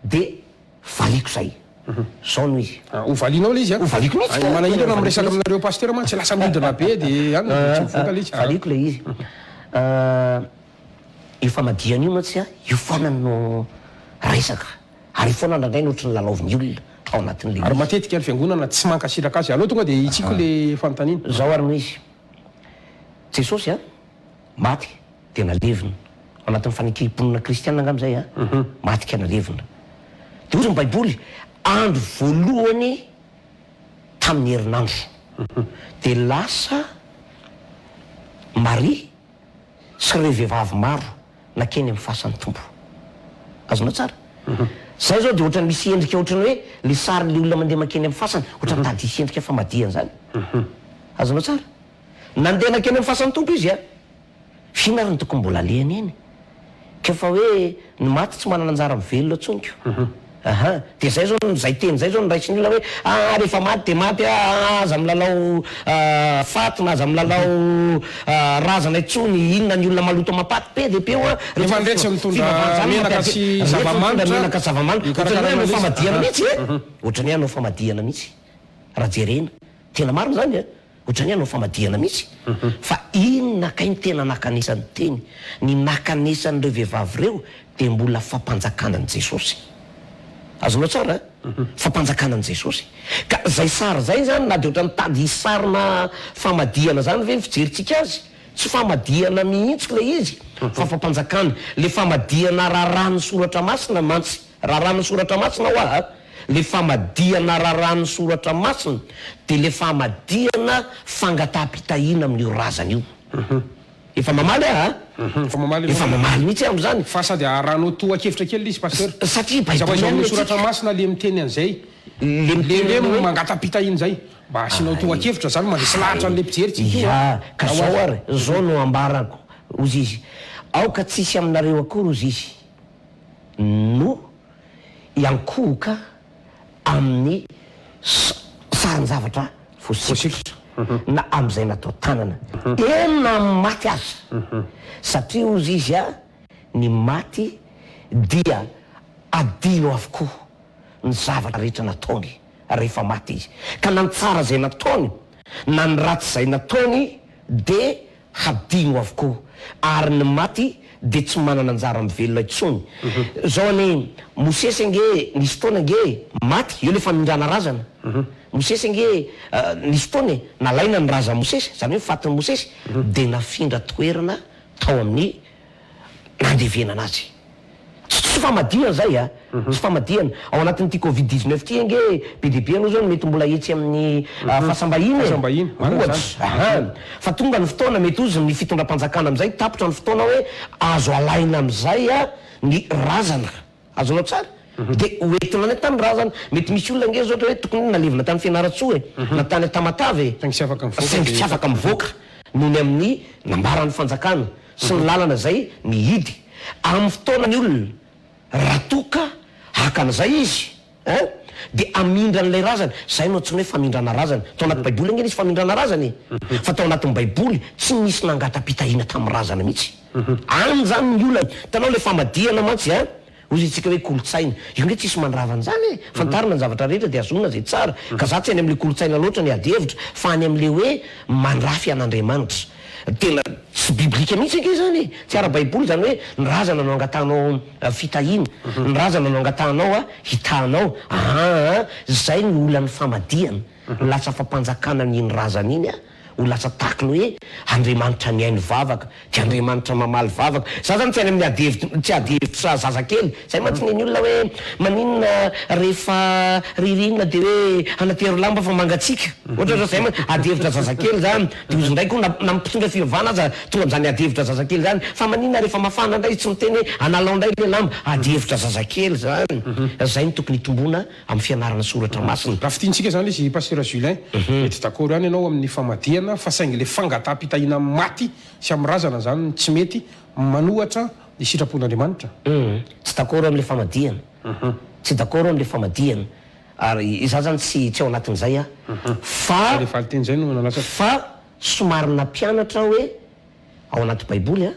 dia valiako zay. Zao no izy. Ho valianao le izy a? Ho valiako mihitsy ka. Manahirana Tena miresaka valiako mihitsy. aminareo pasitera mantsy lasa mihodina be dia any dia tsy mivoaka le izy. Valiako le izy. Io famadihana io mantsy a, io foana no resaka. Ary io foana indraindray no ohatry ny lalaovin'ny olona ao anatin'ilay Ary izy. matetika ny fiangonana tsy mankasitraka azy. Aleo tonga dia hitsiko le fanontaniana. Zao ary no izy. Jesosy a, maty dia nalevina. Ao anatin'ny fanekem-pinoana kristiana angamba izay a, maty ka nalevina. Dia hoy ny Baiboly, andro voalohany tamin'ny herinandro dia lasa Maria sy ireo vehivavy maro nankeny amin'ny fasan'ny Tompo. Azonao tsara? Zay zao dia ohatran'ny misy endrika ohatran'ny hoe le sarin'le olona mandeha mankeny amin'ny fasana, ohatran'ny tady hisy endrika famadihana zany. Azonao tsara? Nandeha nankeny amin'ny fasan'ny Tompo izy a! F'inona ary no tokony mbola alehany eny? Ka efa hoe ny maty tsy manana anjara amin'ny velona intsony ko. Aha, dia zay zao, zay teny zay zao no raisin'ny olona hoe aa rehefa maty dia maty aa aza milalao faty na aza milalao razana intsony, inona ny olona maloto amam-paty, be dia be hoa Nefa rehefa ndray tsy mitondra fivavahana zany menaka mampiady, sy rehefa mitondra zava-manitra menaka sy zava-manitra, ohatran'ny hoe hikarakarana hanao an'izy. famadihana Aha. mihitsy e, ohatran'ny hoe hanao famadihana mihitsy raha jerena, tena marina zany a. Ohatran'ny hanao famadihana mihitsy. Fa inona kay ny tena nakanesany teny? Ny nakanesan'ireo vehivavy ireo dia mbola fampanjakana an'i Jesosy. Azonao tsara an? Fampanjakana an'i Jesosy. Ka izay sary izay izany na dia ohatran'ny tady sarina famadihana izany ve ny fijerintsika azy? Tsy famadihana mihitsy ilay izy fa fampanjakana. Ilay famadihana raràn'ny soratra masina mantsy. Raràn'ny soratra masina hoa a! Le famadihana raràn'ny soratra masina dia le famadihana fangataham-pitahiana amin'io razana io. Efa mamaly aho a! Efa mamaly ianao. Efa mamaly mihitsy aho amin'izany. Fa sady arahanao tohan-kevitra kely le izy Pasteur. Satria Aiza ho baiboly aiza ihany amin'ny le soratra antsika. masina le miteny an'izay? Le Le miteny hoe an'le hoe. mangata-pitahiana izay. Mba asianao tohan-kevitra zany mandresy lahatra an'le mpijery tsika io a! Ya, ka Raha ho zao azy. ary, zao no ambarako, hozy izy, aoka tsy hisy aminareo akory hozy izy no hiankohoka amin'ny sarin-javatra voasikotra na amin'izay natao tanana, eny na amin'ny maty aza, satria hozy izy a, ny maty dia adino avokoa ny zavatra rehetra nataony rehefa maty izy, ka na ny tsara izay nataony na ny ratsy izay nataony dia Hadino avokoa. Ary ny maty dia tsy manana anjara amin'ny velona intsony. Zao anie, Mosesy ange nisy fotoana ange maty, eo le famindrana razana. Mosesy ange nisy fotoana e, nalaina ny razan'i Mosesy, zany hoe ny fatin'i Mosesy, dia nafindra toerana tao amin'ny nandevenana azy. Tsy tsy famadihana zay a! Tsy famadihana. Ao anatin'ity covid 19 ity ange be dia be anao zao no mety mbola etsy amin'ny fasam-bahiny e! Fasam-bahiny, marina Ohatra. zany. Aha. Fa tonga ny fotoana mety hozy ny fitondram-panjakana amin'izay tapitra ny fotoana hoe azo alaina amin'izay a ny razana. Azonao tsara? Dia ho entina any an-tanindrazana. Mety misy olona ange zao ohatra hoe tokony nalevina tany Fianarantsoa e, na tany Tamatave e. Saingy tsy afaka mivoaka Saingy tsy dia. afaka mivoaka noho ny amin'ny nambaran'ny fanjakana. sy ny lalana izay mihidy amin'ny fotoana ny olona raha toa ka haka an'izay izy ein dia hamindra an'ilay razana, izay no antsoina hoe famindrana razana, tao anaty baiboly ange nisy famindrana razana e, fa tao anatin'ny baiboly tsy nisy nangata-pitahiana tamin'ny razana mihitsy, any izany ny olana, hitanao ilay famadihana mantsy ein, Hoy isika hoe kolontsaina. Io nge tsisy mandrava an'izany e! Fantarina ny zavatra rehetra dia azonina izay tsara. Ka za tsy any amin'ilay kolontsaina loatra ny ady hevitra fa any amin'ilay hoe mandrafy an'Andriamanitra. Tena tsy biblika mihitsy ange izany e! Tsy ara-baiboly izany hoe ny razana no angatahanao fitahiana, ny razana no angatahanao hitahanao. Aa! Izay ny olan'ny famadihana. Lasa fampanjakana an'iny razana iny. ho lasa tahaky ny hoe Andriamanitra mihaino vavaka, dia Andriamanitra mamaly vavaka. Za zany tsy any amin'ny ady hevitra, tsy ady hevitra zazakely. Zay mantsy ny olona hoe maninona rehefa ririnina dia hoe anatero lamba fa mangatsiaka. Ohatra zao zay mantsy ady hevitra zazakely zany. Dia ozy indray koa na na mpitondra fivavahana aza tonga amin'izany ady hevitra zazakely zany. Fa maninona rehefa mafana indray izy tsy miteny hoe analao indray ilay lamba. Ady hevitra zazakely zany. Zay no tokony hitomboana amin'ny fianarana soratra masina. Raha fintinitsika izany izy Pasteur Julien, mety d'accord ihany ianao amin'ny famadihana fa saingy le fangataham-pitahiana amin'ny maty sy amin'ny razana izany no tsy mety manohatra ny sitrapon'Andriamanitra. Humm, tsy d'accord amin'le famadihana. Tsy d'accord amin'le famadihana. Ary izaho zany tsy tsy ao anatin'izay aho. Fa Zay le valinteny zay no nalatsaka. fa somary nampianatra aho hoe ao anaty baiboly a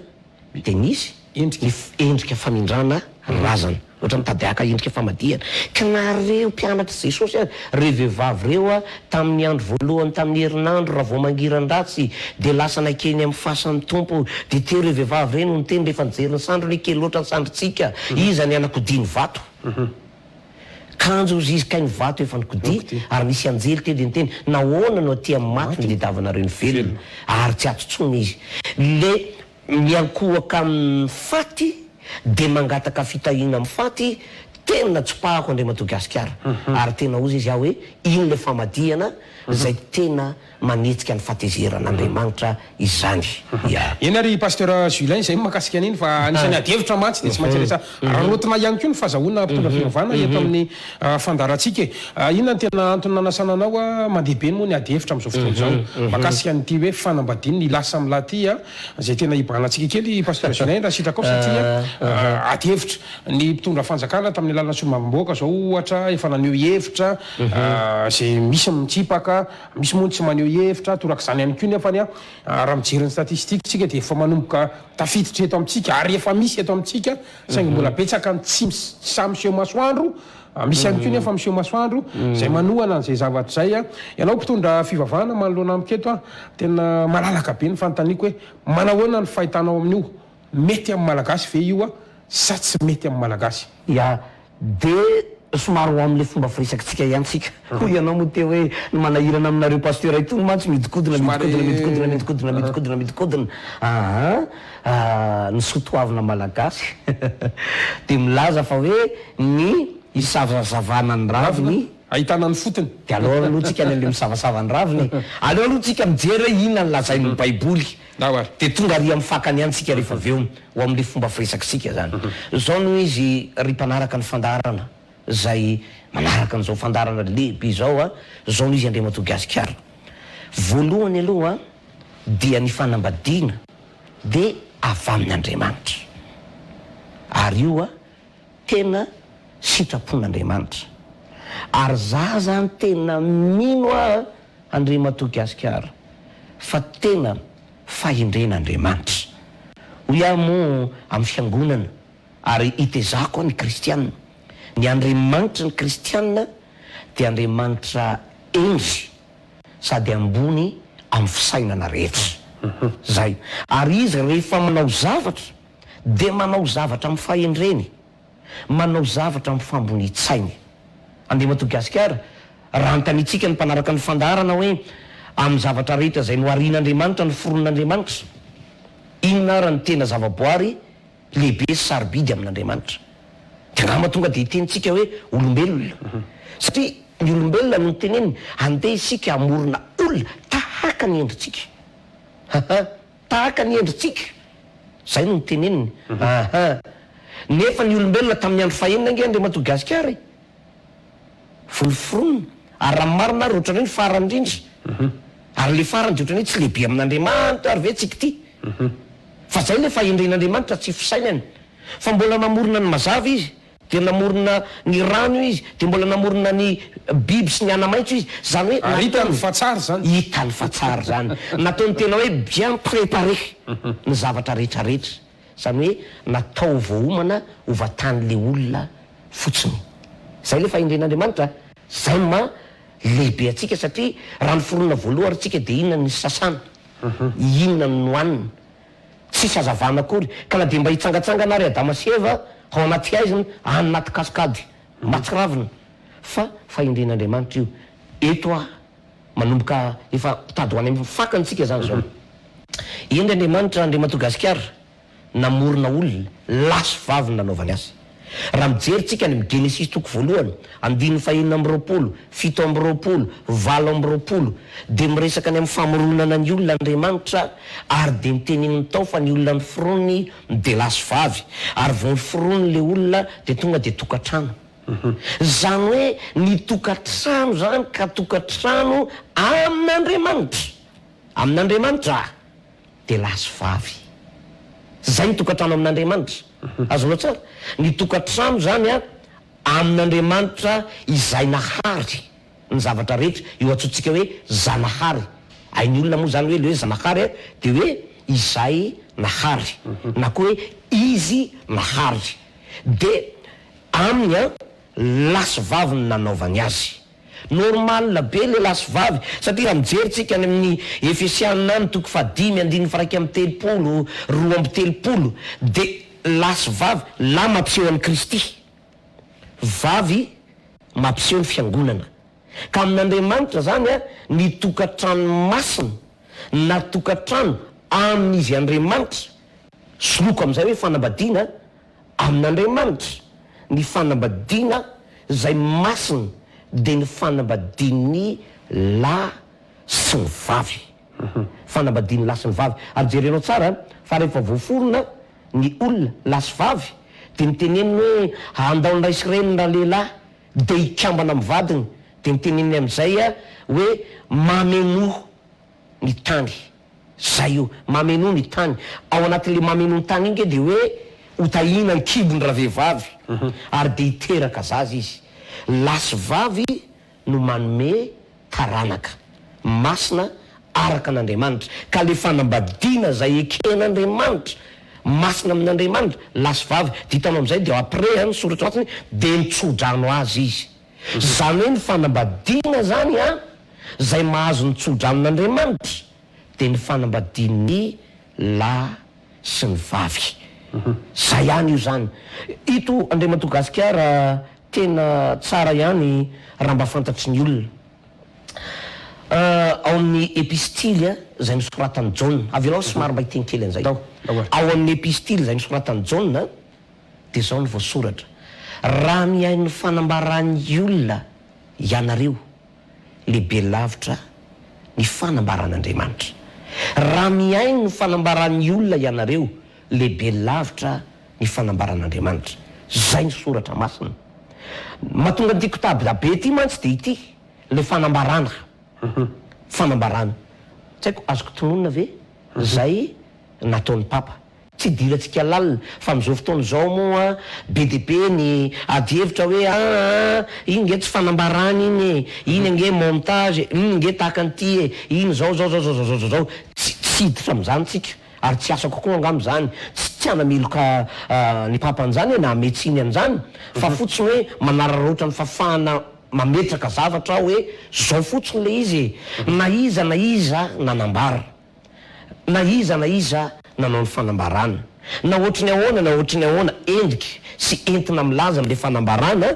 dia misy Endrika. ny endrika famindrana razana. Ohatra mitady haka endrika famadihana. Ka nareo mpianatr'i Jesosy ary, reo vehivavy reo a, tamin'ny andro voalohany tamin'ny herinandro raha vao mangiran-dratsy dia lasa nankeny amin'ny fasan'ny Tompo. Dia teo reo vehivavy reo no niteny rehefa nijery ny sandriny hoe kely loatra ny sandrintsika, iza ny hanakodia ny vato? Kanjo hozy izy kay ny vato efa nikodia, ary nisy anjely teo dia niteny, nahoana no aty amin'ny maty no didavanareo ny velona? Ary tsy ato intsony izy. Le miankohoka amin'ny faty dia mangataka fitahiana amin'ny faty, tena tsipahako Andriamatoa Gasikara, ary tena hozy izy aho hoe iny le famadihana izay tena manetsika ny fahatezeran'Andriamanitra izany. Ya. Eny ary Pasteur Julien izay no mahakasika an'iny fa anisan'ny ady hevitra mantsy dia tsy maintsy resahana. Araraotina ihany koa ny fahazahoana mpitondra fivavahana eto amin'ny fandaharantsika e. Inona no tena antony nanasana anao? Mandeha be moa ny ady hevitra amin'izao fotoana izao mahakasika an'ity hoe fanambadiana ny lahy samy lahy ity izay tena hibahanantsika kely Pasteur Julien raha sitrakao satria ady hevitra. Ny mpitondra fanjakana tamin'ny alalan'ny solombavambahoaka izao ohatra efa naneho hevitra izay misy mitsipaka Misy moa ny tsy maneho hevitra, torak'izany ihany koa nefa anie raha mijery ny statistique tsika dia efa manomboka tafiditra eto amintsika ary efa misy eto amintsika saingy mbola betsaka ny tsy sahy miseho masoandro, misy ihany koa nefa miseho masoandro izay manohana an'izay zavatra izay. Ianao mpitondra fivavahana manoloana amiko eto tena malalaka be ny fanontaniako hoe manahoana ny fahitanao amin'io? Mety amin'ny Malagasy ve io sa tsy mety amin'ny Malagasy? Ya, de somary ho amin'ilay fomba firesakitsika ihany tsika. Hoy ianao moa teo hoe ny manahirana aminareo pasteur itony mantsy mihodinkodina, mihodinkodina, mihodinkodina, mihodinkodina, mihodinkodina, mihodinkodina. Aa, ny soa toavina malagasy dia milaza fa hoe ny isavasavana ny raviny, Ahitana ny fotony. Dia aleo aloha tsika any amin'ilay misavasava ny raviny e. Aleo aloha tsika mijery hoe inona no lazain'ny baiboly. Ndao ary. Dia tonga ary amin'ny fakany ihany tsika rehefa avy eo, ho amin'ilay fomba firesakitsika izany. Izao no izy ry mpanaraka ny fandaharana, izay manaraka an'izao fandaharana lehibe izao a, izao no izy Andriamatoa Gasikara. Voalohany aloha dia ny fanambadiana dia avy amin'Andriamanitra. Ary io a, tena sitrapon'Andriamanitra. Ary za zany tena mino aho Andriamatoa Gasikara fa tena fahendrena Andriamanitra. Hoy aho moa amin'ny fiangonana ary itezako ny kristiana, ny Andriamanitry ny kristiana dia Andriamanitra hendry sady ambony amin'ny fisainana rehetra. Zay. Ary izy rehefa manao zavatra dia manao zavatra amin'ny fahendreny. Manao zavatra amin'ny fambonian-tsainy. Andriamatoa Gasikara, raha anontaniantsika ny mpanaraka ny fandaharana hoe, amin'ny zavatra rehetra izay noharian'Andriamanitra, noforonin'Andriamanitra, inona ara no tena zavaboary lehibe sy sarobidy amin'Andriamanitra? Dia angamba tonga dia hiteny tsika hoe olombelona. Satria ny olombelona no noteneniny, andeha isika hamorona olona tahaka ny endritsika. Haha. Tahaka ny endritsika. Zay no noteneniny. Aha. Nefa ny olombelona tamin'ny andro fahenina ange Andriamatoa Gasikara e. Vao noforonina. Ary raha ny marina ary ohatran'ny hoe ny farany indrindra. Ary le farany dia ohatran'ny hoe tsy lehibe amin'Andriamanitra ary ve tsika ity. Fa zay le fahendren'Andriamanitra tsy fisainany. Fa mbola namorona ny mazava izy. Dia namorona ny rano izy, dia mbola namorona ny biby sy ny ana-maitso izy. Izany hoe Ary hitany nataony. fa tsara izany. Hitany fa tsara izany. Nataony tena hoe bien préparé ny zavatra rehetra rehetra. Izany hoe natao voaomana ho vatan'ilay olona fotsiny. Izay ilay fahendren'Andriamanitra. Izay no maha lehibe antsika satria raha noforonina voalohany ary tsika dia inona no nisasana? Inona no nohanina? Tsisy hazavana akory, ka na dia mba hitsangatsangana ary Adama sy Eva ao anaty haizina, any anaty kasikady mahatsiravina. Fa fahendren'Andriamanitra io. Eto aho. Manomboka efa mitady ho any amin'ny fakany tsika zany zao. Hendry Andriamanitra Andriamatoa Gasikara namorona olona, lahy sy vavy no nanaovany azy. Raha mijery tsika any amin'ny Genesisy toko voalohany, andininy fahenina amby roapolo, 27, 28, dia miresaka ny amin'ny famoronana ny olona Andriamanitra ary dia niteneniny tao fa ny olona noforoniny dia lahy sy vavy, ary vao noforoniny ilay olona dia tonga dia tokantrano. Izany hoe ny tokantrano izany ka tokantrano amin'Andriamanitra, amin'Andriamanitra dia lahy sy vavy. Izay ny tokantrano amin'Andriamanitra. Azonao tsara? Ny tokantrano izany an, amin'Andriamanitra izay nahary ny zavatra rehetra, io antsointsika hoe Zanahary. Hain'ny olona moa izany hoe ilay hoe Zanahary an, dia hoe izay nahary, na koa hoe Izy nahary. Dia aminy an, lahy sy vavy no nanaovany azy. Normal be le lahy sy vavy satria raha mijery tsika any amin'ny Efesiana any toko fahadimy andininy faha 31, 32 de lahy sy vavy, lahy mampiseho an'i Kristy, vavy mampiseho ny fiangonana. Ka amin'Andriamanitra zany an, ny tokantrano masina na tokantrano amin'Izy Andriamanitra, soloiko amin'izay hoe fanambadiana, Amin'Andriamanitra, ny fanambadiana izay masina dia ny fanambadian'ny lahy sy ny vavy. Fanambadian'ny lahy sy ny vavy. Ary jerenao tsara fa rehefa voaforona ny olona, lahy sy vavy, dia niteneniny hoe handao ny ray sy reniny ralehilahy dia hikambana amin'ny vadiny, dia niteneniny amin'izay hoe mamenoa ny tany. Zay io. Mamenoa ny tany. Ao anatin'le mamenoa ny tany iny nge dia hoe ho tahiana ny kibony ravehivavy ary dia hiteraka zaza izy. Lahy sy vavy no manome taranaka. Masina araka an'Andriamanitra. Ka le fanambadiana zay eken'Andriamanitra, masina amin'Andriamanitra, lahy sy vavy, dia hitanao amizay dia après an, soratra masina dia nitso-drano azy izy. Zany hoe ny fanambadiana zany an, zay mahazo ny tso-dranon'Andriamanitra dia ny fanambadian'ny lahy sy ny vavy. Zay ihany io zany. Ito Andriamatoa Gasikara tena tsara ihany raha mba fantatry ny olona. Ao amin'ny epistily izay nosoratan'i Jaona, avelao somary mba hiteny kely an'izay. Ao amin'ny epistily izay nosoratan'i Jaona, Dia izao no voasoratra, Raha mihaino ny fanambaran'ny olona ianareo, lehibe lavitra ny fanambaran'Andriamanitra. Raha mihaino ny fanambaran'ny olona ianareo, lehibe lavitra ny fanambaran'Andriamanitra. Izay ny soratra masina. Mahatonga an'ity kotaba be ity mantsy dia ity, ilay fanambarana. Fanambarana. Tsy haiko, azoko tononina ve izay nataon'ny Papa? Tsy idirantsika lalina fa amin'izao fotoana izao moa be dia be ny ady hevitra hoe aa iny nge tsy fanambarana iny e, iny ange montage e, iny nge tahaka an'ity e, iny zao zao zao zao zao zao zao. Tsy tsy hiditra amin'izany tsika ary tsy asako koa angamba izany, tsy tsy hanameloka ny Papa an'izany e na hamehy tsiny an'izany fa fotsiny hoe manararaotra ny fahafahana mametraka zavatra aho hoe zao fotsiny le izy e, na iza na iza nanambara. Na iza na iza nanao ny fanambarana, na ohatry ny ahoana na ohatry ny ahoana endrika sy entina milaza amin'ilay fanambarana,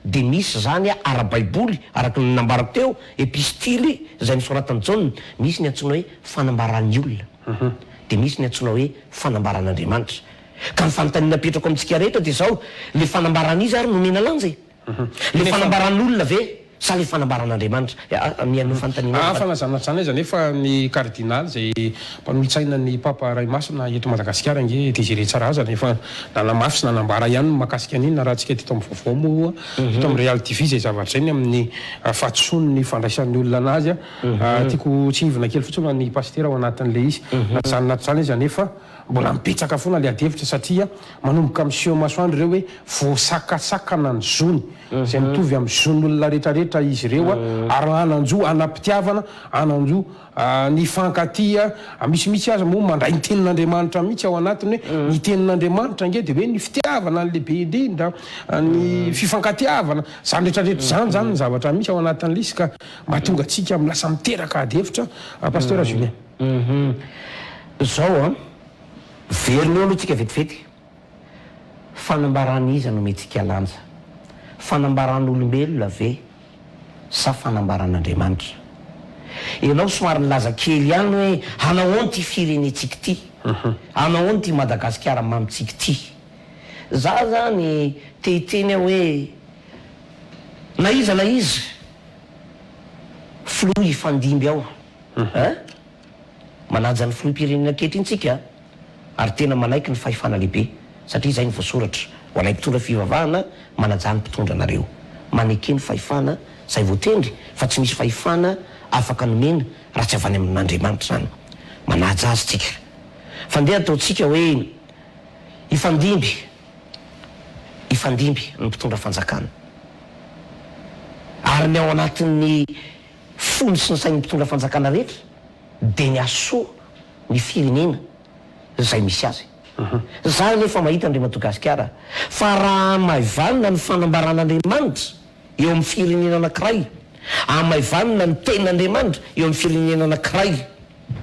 dia misy izany ara-baiboly, araka ny nambarako teo, epistily izay nosoratan'i Jaona, misy ny antsoina hoe fanambaran'ny olona, dia misy ny antsoina hoe fanambaran'Andriamanitra. Ka ny fanontaniana apetrako amintsika rehetra dia izao, ilay fanambaran'iza ary no omena lanja e? Le fanambaran'olona ve sa le fanambaran'Andriamanitra? Ah, mihaino fanontaniana Ah, fa na zany na zany aza anefa ny kardinaly izay mpanolotsaina ny Papa Ray Masina eto Madagasikara ange Désiré Tsarahazana efa nanamafy sy nanambara ihany ny mahakasika an'iny na raha tsika teto amin'ny vaovao moa teto amin'ny Real TV izay zavatra izay ny amin'ny fahadisoan'ny fandraisan'ny olona anazy ah. Tiako tsihivina kely fotsiny ho an'ny pasitera ao anatin'ilay izy. Na zany na zany aza anefa Mbola mibetsaka foana le adihevitra satria manomboka miseho masoandro ireo hoe voasakasakana ny zony izay mitovy amin'ny zon'olona retraretra izy ireo ary hanan-jo hanam-pitiavana, hanan-jo ny hifankatia, misy mihitsy aza moa mandray ny tenin'Andriamanitra mihitsy ao anatiny hoe ny tenin'Andriamanitra ange dia hoe ny fitiavana ny lehibe indrindra, ny fifankatiavana, izany retraretra izany izany ny zavatra misy ao anatin'ilay izy ka mahatonga antsika lasa miteraka adihevitra Pasteur Julien. Hum zao an, verina eo aloha tsika vetivety, fanambarana iza no omentsika lanja? Fanambaran'olombelona ve sa fanambaran'Andriamanitra? Ianao somary nilaza kely ihany hoe hanahoana ity firenentsika ity, hanahoana ity Madagasikara mamintsika ity. Za zany te hiteny aho hoe na iza na iza filoha hifandimby ao hein, manaja ny filoham-pirenena ankehitriny tsika ary tena manaiky ny fahefana lehibe satria izay no voasoratra ho anay mpitondra fivavahana manajà ny mpitondra anareo maneke ny fahefana izay voatendry fa tsy misy fahefana afaka nomena raha tsy avy any amin'Andriamanitra izany manaja azy tsika fa ndeha ataontsika hoe hifandimby hifandimby ny mpitondra fanjakana ary ny ao anatin'ny fony sy ny sain'ny mpitondra fanjakana rehetra dia ny hahasoa ny firenena izay misy azy. Za anefa mahita Andriamatoa Gasikara fa raha hamaivanina ny fanambaran'Andriamanitra eo amin'ny firenena anakiray, hamaivanina ny tenin'Andriamanitra eo amin'ny firenena anakiray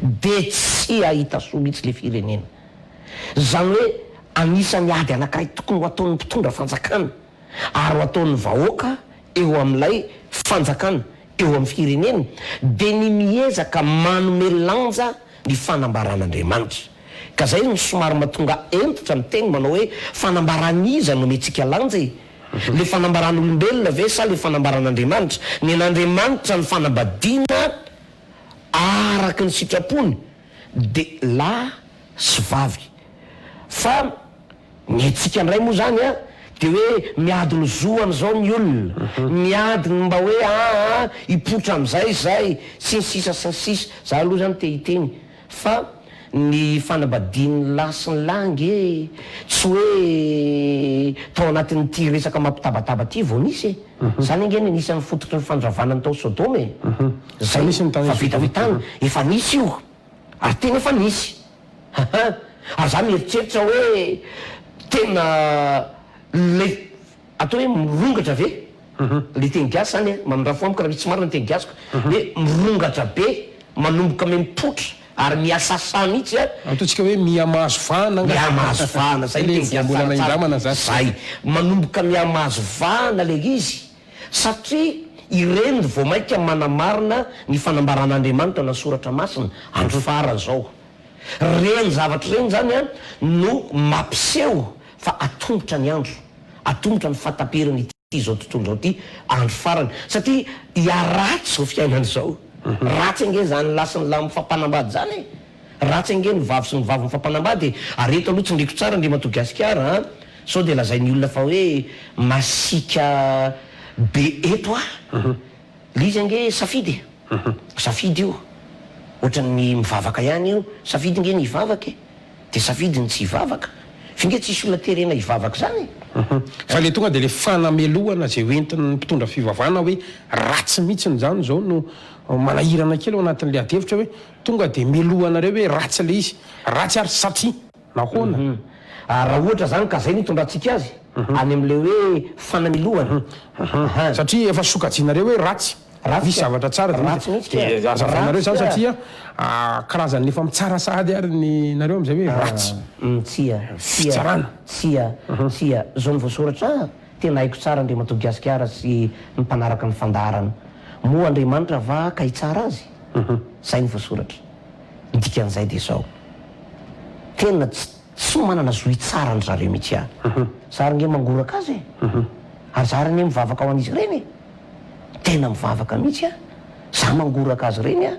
dia tsy hahita soa mihitsy le firenena. Izany hoe anisan'ny ady anakiray tokony ho ataon'ny mpitondra fanjakana ary ho ataon'ny vahoaka eo amin'ilay fanjakana eo amin'ny firenena dia ny miezaka manome lanja ny fanambaran'Andriamanitra. Ka zay no somary mahatonga hentitra miteny manao hoe fanambaran'iza no omentsika lanja e? Le fanambaran'olombelona ve sa le fanambaran'Andriamanitra? Ny an'Andriamanitra ny fanambadiana araka ny sitrapony dia lahy sy vavy fa Ny antsika indray moa izany an, dia hoe miady ny zo an'izao ny olona, miady ny mba hoe aa hipoitra amin'izay izay, sy ny sisa sy ny sisa. Za aloha izany te hiteny fa ny fanambadian'ny lahy sy ny lahy ange tsy hoe tao anatin'ity resaka mampitabataba ity vao nisy e. Izany ange no anisan'ny fototry ny fandravana ny tao Sodoma e. Zay fa vita avy tany, efa nisy io. Ary tena efa nisy. Haha. Ary za mieritreritra hoe tena le atao hoe mirongatra ve le teny gasy zany an, mamindra fo amiko raha misy tsy marina ny teny gasiko, hoe mirongatra be manomboka mipoitra ary miasasa mihitsy an. Ataontsika hoe miha mahazo vahana angaha. Miha mahazo vahana, zay ny Le teny gasy voambolana tsaratsara. indramana zany. Zay. Manomboka miha mahazo vahana le izy. Satria ireny no vao mainka manamarina ny fanambaran'Andriamanitra na Soratra Masina, andro farany izao. Ireny zavatra ireny izany no mampiseho fa atomotra ny andro, atomotra ny fahataperan'ity izao tontolo izao ity, andro farany. Satria hiharatsy izao fiainana izao. Ratsy ange izany lahy sy ny lahy mifampanambady izany e! Ratsy ange ny vavy sy ny vavy mifampanambady e! Ary eto aloha tsindriko tsara Andriamatoa Gasikara a! Sao dia lazain'ny olona fa hoe masiaka be eto aho. Le izy ange safidy e! Safidy io. Ohatran'ny mivavaka ihany io. Safidy nge ny hivavaka e! Dia safidy ny tsy hivavaka. F'inge tsisy olona terena hivavaka izany e! Fa le tonga dia le fanamelohana izay hoentin'ny mpitondra fivavahana hoe ratsy mihitsiny izany izao no manahirana kely ao anatin'le adihevitra hoe tonga dia melohanareo hoe ratsy le izy. Ratsy ary satria. Nahoana? Ary raha ohatra izany ka izay no itondrantsika azy any amin'ilay hoe fanamelohana. Satria efa sokajianareo hoe ratsy. Ratsy Misy ka. zavatra tsara dia Ratsy misy mihitsy ka. dia azavainareo Ratsy izany ka. satria karazan'ny efa mitsara sahady ary ny nareo amin'izay hoe ratsy. Tsia, tsia, Fitsarana. tsia, tsia. Izao no voasoratra a, tena haiko tsara Andriamatoa Gasikara sy ny mpanaraka ny fandaharana. Moa Andriamanitra va ka hitsara azy? Izay no voasoratra. Ny dikan'izay dia izao, tena tsy tsy manana zo hitsara an-dry zareo mihitsy aho. Za ary nge mangoraka azy e! Ary za ary anie mivavaka ho an'izy ireny e! Tena mivavaka mihitsy aho. Za mangoraka azy ireny aho.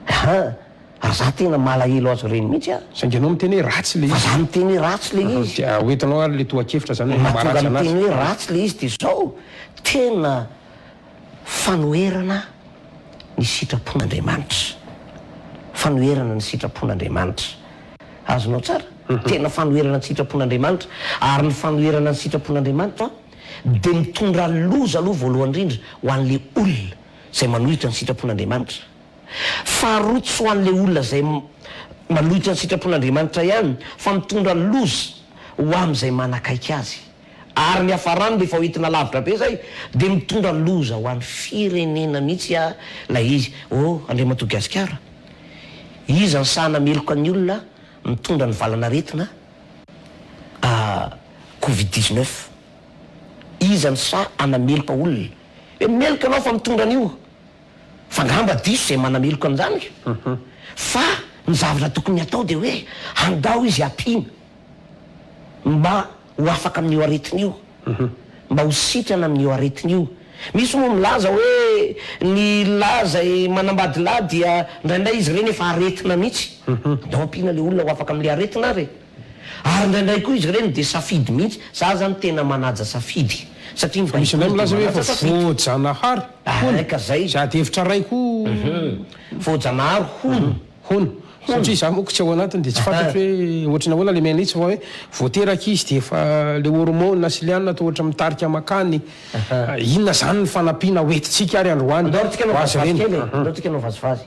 Aha! Ary za tena malahelo azy ireny mihitsy aho. Saingy ianao miteny hoe ratsy ilay Fa izy. za miteny hoe ratsy ilay izy. Dia hoentinao ary ilay tohan-kevitra izany hoe Ny mahatonga maha-ratsy anazy. miteny hoe ratsy ilay izy dia izao, tena Fanoherana ny sitrapon'Andriamanitra. Fanoherana ny sitrapon'Andriamanitra. Azonao tsara? Tena fanoherana ny sitrapon'Andriamanitra. Ary ny fanoherana ny sitrapon'Andriamanitra dia mitondra loza aloha voalohany indrindra ho an'ilay olona izay manohitra ny sitrapon'Andriamanitra. Faharoa tsy ho an'ilay olona izay manohitra ny sitrapon'Andriamanitra ihany fa mitondra loza ho amin'izay manakaiky azy. Ary ny hafarany rehefa hoentina lavitra be zay dia mitondra loza ho an'ny firenena mihitsy a ilay izy. Oh Andriamatoa Gasikara, iza ny sahy nameloka ny olona mitondra ny valan'aretina a covid 19? Iza ny sahy hanameloka olona hoe meloka ianao fa mitondra an'io? Fa angamba diso izay manameloka an'izany fa ny zavatra tokony hatao dia hoe andao izy hampiana mba ho afaka amin'io aretina io, mba ho sitrana amin'io aretina io. Misy moa milaza hoe ny lahy izay manambady lahy dia indraindray izy ireny efa aretina mihitsy. Andao ampiana ilay olona ho afaka amin'ilay aretina ary e. Ary indraindray koa izy ireny dia safidy mihitsy. Za zany tena manaja safidy satria ny Fa misy indray baiboly dia milaza hoe manaja efa safidy. voajanahary hono. Ah ka zay. Izay ady hevitra ray koa. Voajanahary hono. Hono. Satria za manko tsy ao anatiny dia tsy fantatro hoe ohatry ny ahoana ilay miaina itsy fa hoe vao teraka izy dia efa le hormone sy le anona toa ohatry mitarika makany. Inona zany ny fanampiana ho entintsika ary androany Andao ary tsika ho hanao azy vazivazy ireny. kely e. Andao tsika hanao vazivazy.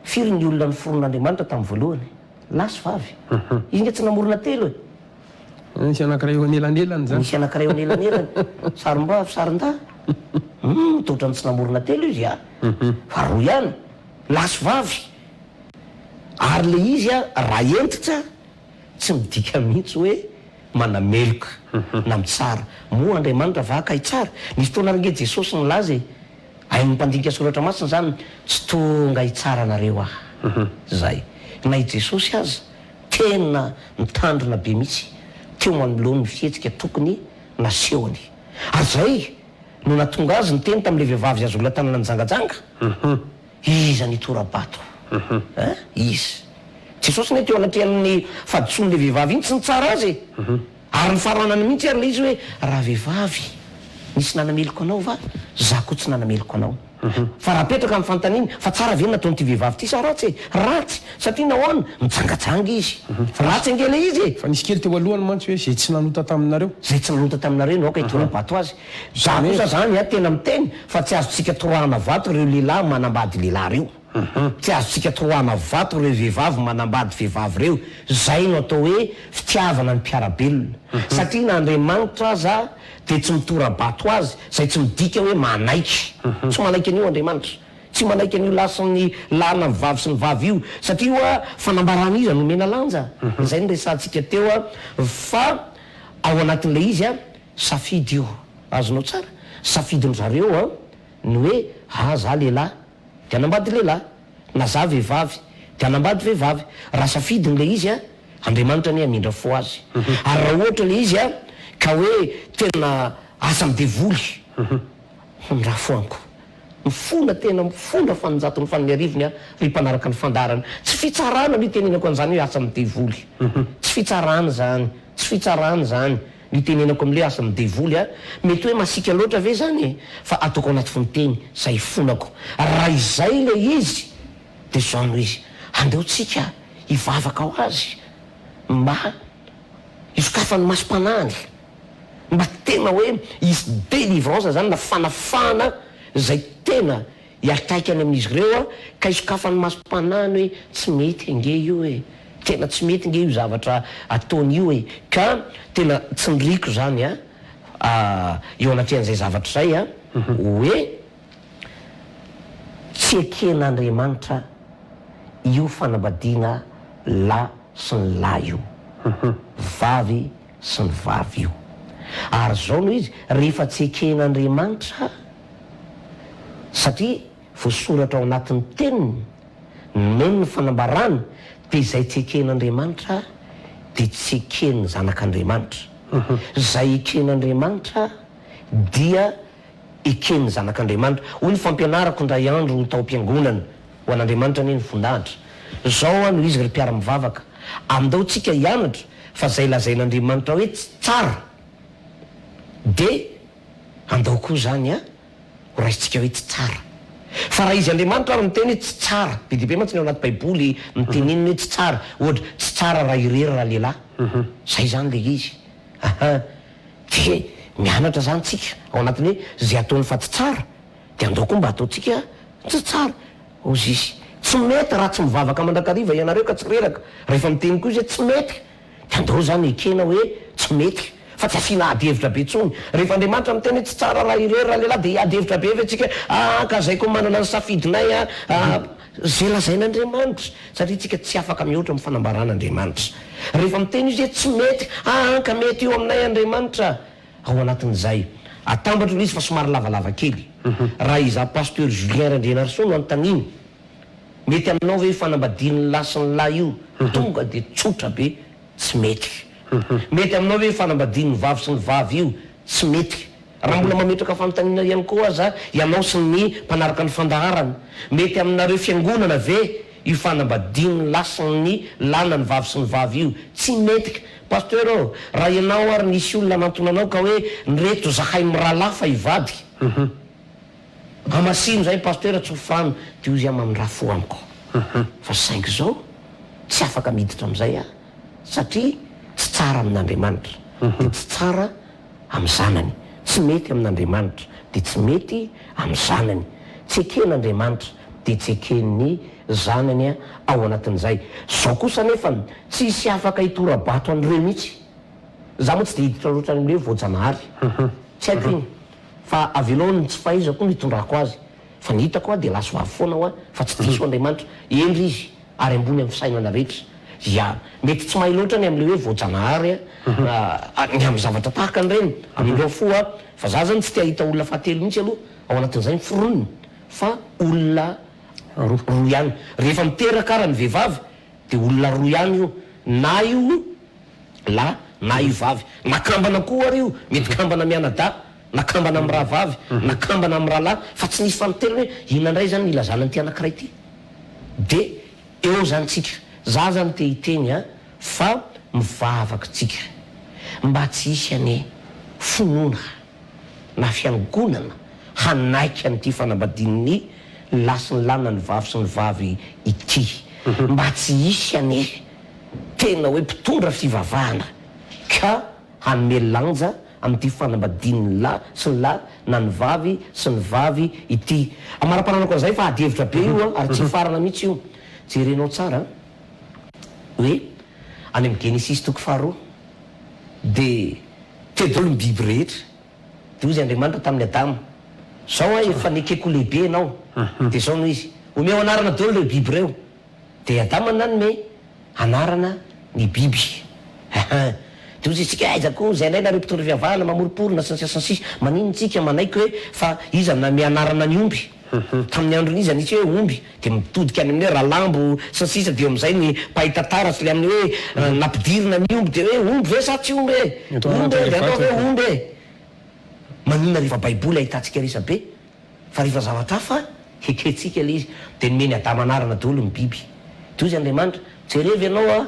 Firy ny olona noforon'Andriamanitra tamin'ny voalohany? Lahy sy vavy. Izy nge tsy namorona telo e. Misy anankiray eo anelanelany zany. Misy anankiray eo anelanelany. Sarim-bavy, sarin-dahy. Humm, toa ohatran'ny tsy namorona telo izy a. Fa roa ihany. Lahy sy vavy. Ary le izy a, raha hentitra, tsy midika mihitsy hoe manameloka na mitsara. Moa Andriamanitra va ka hitsara? Nisy fotoana ary nge Jesosy nilaza e, Hain'ny mpandinika soratra masina izany, tsy tonga hitsara anareo aho. Zay. Na i Jesosy aza tena nitandrina be mihitsy teo manoloan'ny fihetsika tokony nasehony. Ary zay no nahatonga azy niteny tamin'ilay vehivavy azo olona tanana nijangajanga, Iza nitora-bato? Hein? Iza? Jesosy anie teo anatrehan'ny fahadisoan'ilay vehivavy iny tsy nitsara azy e! Ary nifaranany mihitsy ary ilay izy hoe, Ravehivavy, nisy nanameloka anao va? Za koa tsy nanameloka anao. Fa raha apetraka ny fanontaniana, fa tsara ve ny nataon'ity vehivavy ity sa ratsy e? Ratsy! Satria nahoana? Mijangajanga izy. Ratsy ange ilay izy e! Fa nisy kely teo alohany mantsy hoe, Izay tsy nanota taminareo. Izay tsy nanota taminareo no aoka hitora-bato azy. Za kosa zany a, tena miteny fa tsy azontsika torahana vato ireo lehilahy manambady lehilahy ireo. Tsy azontsika torohana vato ireo vehivavy manambady vehivavy ireo. Izay no atao hoe fitiavana ny mpiara-belona. Satria na Andriamanitra aza dia tsy mitora-bato azy, izay tsy midika hoe manaiky. Tsy manaiky an'io Andriamanitra. Tsy manaiky an'io lahy sy ny lahy na ny vavy sy ny vavy io. Satria io fanambarana iza no omena lanja? Izay no resahantsika teo fa ao anatin'ilay izy safidy io. Azonao tsara? Safidin-dry zareo ny hoe ah za lehilahy. Dia hanambady lehilahy, na za vehivavy, dia hanambady vehivavy. Raha safidiny ilay izy an, Andriamanitra anie hamindra fo azy. Ary raha ohatra ilay izy an, ka hoe tena asan'ny devoly, hamindra fo amiko. Mifona tena, mifona faninjatony fanin'ny arivony aho, ry mpanaraka ny fandaharana. Tsy fitsarana no itenenako an'izany hoe asan'ny devoly. Tsy fitsarana izany, tsy fitsarana izany. Ny itenenako amle asan'ny devoly a! Mety hoe masiaka loatra ve zany e? Fa ataoko anaty fononteny zay ifonako. Raha izay le izy de zao no izy, andeo tsika hivavaka ho azy mba hisokafan'ny masom-panahiny, mba tena hoe hisy délivrance zany na fanafahana zay tena Hiatraika any amin'izy ireo aho ka hisokafan'ny masom-panahiny hoe tsy mety ange io e! Tena tsy mety nge io zavatra ataony io e! Ka tena tsindriako izany an, eo anatrehan'izay zavatra izay an, hoe tsy eken'Andriamanitra io fanambadiana lahy sy ny lahy io, vavy sy ny vavy io. Ary izao no izy, rehefa tsy eken'Andriamanitra, Satria voasoratra ao anatin'ny Teniny, nomeny ny fanambarany, dia izay tsy eken'Andriamanitra dia tsy eken'ny zanak'Andriamanitra. Izay eken'Andriamanitra dia eken'ny zanak'Andriamanitra. Hoy ny fampianarako indray andro tao am-piangonana, ho an'Andriamanitra anie ny voninahitra. Izao no izy ry mpiara-mivavaka, andao tsika hianatra fa izay lazain'Andriamanitra hoe tsy tsara dia Andao koa izany an, ho raisintsika hoe tsy tsara. Fa raha Izy Andriamanitra ary miteny hoe tsy tsara, be dia be mantsy ny ao anaty baiboly miteneniny hoe tsy tsara, ohatra, tsy tsara raha irery ralehilahy, zay izany ilay izy, aha, dia mianatra izany tsika ao anatin'ny hoe izay ataony fa tsy tsara, dia andao koa mba ataontsika tsy tsara, hozy izy. Tsy mety raha tsy mivavaka mandrakariva ianareo ka tsy reraka, rehefa miteny koa izy hoe tsy mety, Dia andao izany ekena hoe tsy mety fa tsy asiana ady hevitra be intsony. Rehefa Andriamanitra miteny hoe tsy tsara raha irery ralehilahy dia hiady hevitra be ve tsika hoe aa ka zay koa manana ny safidinay a aa. Ze lazain'Andriamanitra satria tsika tsy afaka mihoatra amin'ny fanambaran'Andriamanitra. Rehefa miteny izy hoe tsy mety aa ka mety io aminay Andriamanitra. Ao anatin'izay. Atambatro ilay izy fa somary lavalava kely. Raha izaho Pasteur Julien Randrianarisoa no anontaniana, mety aminao ve io fanambadian'ny lahy sy ny lahy io? Tonga dia tsotra be, tsy mety. Mety aminao ve io fanambadian'ny vavy sy ny vavy io? Tsy mety. Raha mbola mametraka fanontaniana ihany koa aza ianao sy ny mpanaraka ny fandaharana, mety aminareo fiangonana ve io fanambadian'ny lahy sy ny lahy na ny vavy sy ny vavy io? Tsy mety ka! Pasteur ô, raha ianao ary nisy olona nanantona anao ka hoe nreto zahay mirahalahy fa hivady, hamasino zahay pasteur tsofy rano, dia hozy aho mamindrà fo amiko. Fa saingy izao tsy afaka miditra amin'izay aho satria tsy tsara amin'Andriamanitra, dia tsy tsara amin'ny zanany. Tsy mety amin'Andriamanitra, dia tsy mety amin'ny zanany. Tsy eken'Andriamanitra, dia tsy eken'ny zanany ao anatin'izay. Izao kosa anefa, tsisy afaka hitora-bato an'ireo mihitsy. Za moa tsy dia hiditra loatra any amin'ilay hoe voajanahary. Tsy haiko iny. Fa avelao ny tsy fahaizako no hitondrako azy. Fa ny hitako dia lahy sy vavy foana hoa, fa tsy diso Andriamanitra. Hendry izy. ary ambony amin'ny fisainana rehetra. Ya, mety tsy mahay loatra ny amin'ilay hoe voajanahary ny amin'ny zavatra tahaka an'ireny, amin'ireo fo aho, fa za zany tsy te hahita olona fahatelo mihitsy aloha ao anatin'izay ny foronina fa olona roa ihany. Rehefa miteraka ara ny vehivavy dia olona roa ihany io, na io lahy na io vavy. Na kambana koa ary io, mety kambana mianadahy, na kambana amin'ny rahavavy, na kambana amin'ny rahalahy, fa tsy nisy fanintelony hoe inona indray izany ny ilazana an'ity anankiray ity. De eo zany tsika, za zany te hiteny a, fa mivavaka tsika mba tsy hisy anie finoana na fiangonana hanaiky an'ity fanambadian'ny lahy sy ny lahy na ny vavy sy ny vavy ity, mba tsy hisy anie tena hoe mpitondra fivavahana ka hanome lanja amin'ity fanambadian'ny lahy sy ny lahy na ny vavy sy ny vavy ity. Amara-pananako an'izay fa ady hevitra be io ary tsy hifarana mihitsy io. Jerenao tsara hoe any amin'ny Genesisy toko faharoa dia teo daholo ny biby rehetra. Dia hoy izy Andriamanitra tamin'i Adama, Zao aho efa nekeko ho lehibe ianao. Dia izao no izy, Omeo anarana daholo ireo biby ireo. Dia Adama nanome anarana ny biby. Ahaa. Dia hoy isika, aiza koa izay indray nareo mpitondra fivavahana mamoromporona sy ny sisa sy ny sisa. Maninona isika manaiky hoe fa iza no nanome anarana ny omby? Tamin'ny andron'iza nisy hoe omby? Dia mitodika any amin'ny hoe ralambo sy ny sisa dia eo amin'izay ny mpahay tantara sy ilay amin'ny hoe nampidirina ny omby dia hoe omby ve sa tsy omby e? Omby e, dia atao ve omby e? Maninona rehefa baiboly ahitantsika resabe? Fa rehefa zavatra hafa, hekentsika ilay izy. Dia nomen'i Adama anarana daholo ny biby. Dia hoy Andriamanitra, Jerevo ianao a,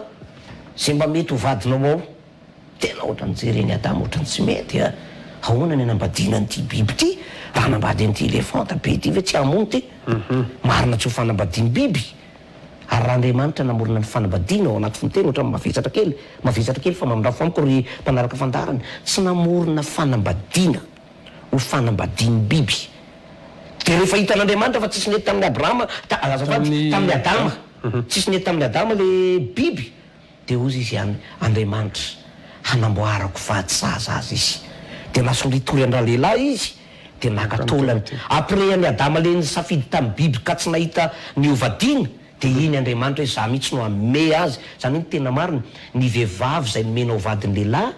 izay mba mety ho vadinao ao. Tena ohatran'ny jeren'i Adama ohatran'ny tsy mety a! Ahoana ny hanambadiana an'ity biby ity? Raha hanambady an'ity elefanta be ity ve tsy hamono ity? Marina tsy ho fanambadiam-biby. Ary raha Andriamanitra namorona ny fanambadiana ao anaty fonontena ohatran'ny mavesatra kely, mavesatra kely fa mamindrafo amiko ry mpanaraka fandaharana, tsy namorona fanambadiana. ho fanambadian'ny biby. Dia rehefa hitan'Andriamanitra fa tsisy nety tamin'i Abrahama, ta, azafady, tamin'i Adama, tsisy nety tamin'i Adama le biby, dia hozy izy ihany, Andriamanitra, hanamboarako vady sahaza azy izy. Dia lasa nitory an-dralehilahy izy, dia naka taolany. Après an'i Adama le nisafidy tamin'ny biby ka tsy nahita ny ho vadiana, dia iny Andriamanitra hoe za mihitsy no hanome azy. Izany hoe ny tena marina, ny vehivavy izay nomena ho vadin'ny lehilahy,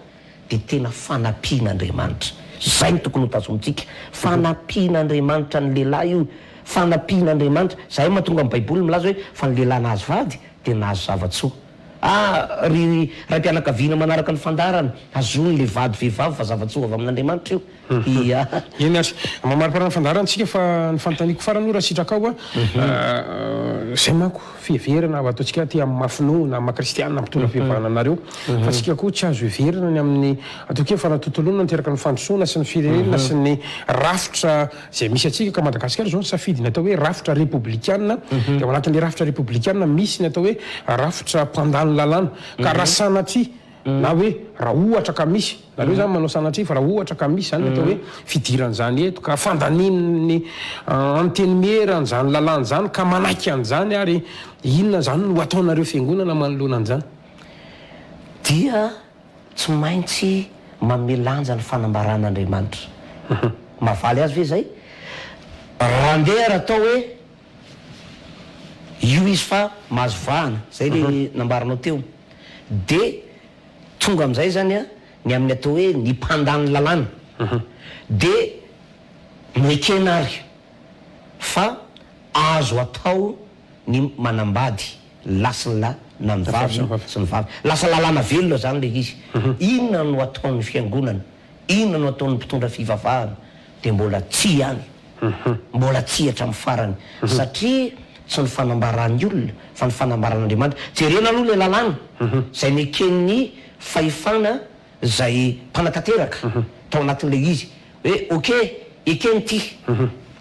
dia tena fanampian'Andriamanitra. Izay no tokony ho tazomintsika. Fanampian'Andriamanitra ny lehilahy io. Fanampian'Andriamanitra. Izay no mahatonga ny Baiboly milaza hoe fa ny lehilahy nahazo vady dia nahazo zava-tsoa. Ah, ry raim-pianakaviana manaraka ny fandaharana, azony ilay vady vehivavy fa zava-tsoa avy amin'Andriamanitra io. Ia. Eny ary. Mamariparana ny fandaharana tsika fa ny fanontaniako farany aloha raha sitrakao a, izay manko fiheverana ataontsika aty amin'ny maha finoana, maha kristiana, mpitondra fivavahana anareo fa tsika koa tsy azo heverina ny amin'ny ataoko hoe fanatontoloana niteraka ny fandrosoana sy ny firenena sy ny rafitra izay misy antsika ka Madagasikara izao nisafidy ny atao hoe rafitra repoblikana dia ao anatin'ilay rafitra repoblikana misy ny atao hoe rafitra mpandany lalàna ka raha sanatria Na hoe raha ohatra ka misy, nareo zany manao sanatria fa raha ohatra ka misy zany ny atao hoe fidiran'izany eto ka fandanian'ny antenimiera an'izany lalàna izany ka manaiky an'izany ary inona zany no ataonareo fiangonana manoloana an'izany? Dia tsy maintsy manome lanja ny fanambaran'Andriamanitra. Mahavaly azy ve izay? Raha andeha ary atao hoe io izy fa mahazo vahana, izay le nambaranao teo. De tonga amin'izay zany an, ny amin'ny atao hoe ny mpandany lalàna. De Nekena ary fa azo atao ny manambady lahy sy ny lahy na ny vavy sy ny vavy. Lasa lalàna velona izany ilay izy. Inona no ataon'ny fiangonana? Inona no ataon'ny mpitondra fivavahana? Dia mbola tsia ihany. Mbola tsia hatramin'ny farany. Satria tsy ny fanambaran'ny olona fa ny fanambaran'Andriamanitra. Jerena aloha ilay lalàna izay neken'ny fahefana izay mpanatanteraka tao anatin'ilay izy. Hoe ok, ekeny ity.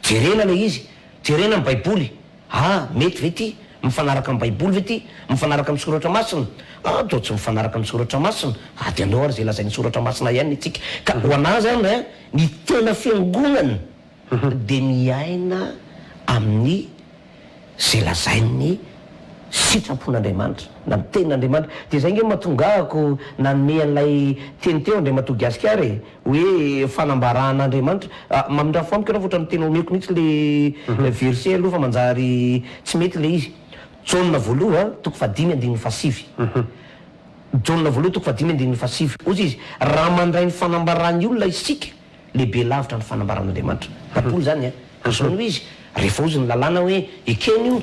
Jerena ilay izy. Jerena ny Baiboly. Ah, mety ve ity? Mifanaraka amin'ny Baiboly ve ity? Mifanaraka amin'ny Soratra Masina? Ah, toa tsy mifanaraka amin'ny Soratra Masina. Ah, dia aleo ary izay lazain'ny Soratra Masina ihany ny antsika. Ka ho anà izany an, ny tena fiangonana dia miaina amin'ny izay lazain'ny sitrapon'Andriamanitra, na ny Tenin'Andriamanitra. Dia izay ange no mahatonga ahako nanome an'ilay teny teo Andriamatoa Gasikara e. Hoe fanambaran'Andriamanitra. Mamindra fo amiko ianao fa ohatran'ny tena omeko mihitsy le verset aloha fa manjary tsy mety le izy. Jaona voaloha toko fahadimy andininy fahasivy. Jaona voaloha toko fahadimy andininy fahasivy. Hozy izy, raha mandray ny fanambaran'ny olona isika, lehibe lavitra ny fanambaran'Andriamanitra. Baiboly izany an. Ka zao no izy, rehefa hozy ny lalàna hoe ekena io,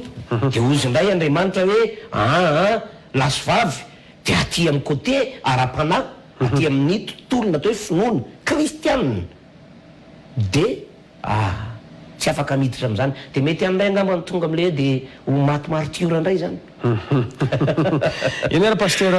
dia hozy indray Andriamanitra hoe aa lahy sy vavy, dia aty amin'ny côté ara-panahy, aty amin'ny tontolona atao hoe finoana kristianina dia ah tsy afaka miditra amin'izany. Dia mety any indray angamba no tonga amin'ilay hoe dia ho maty martiora indray izany. Eny ary Pasteur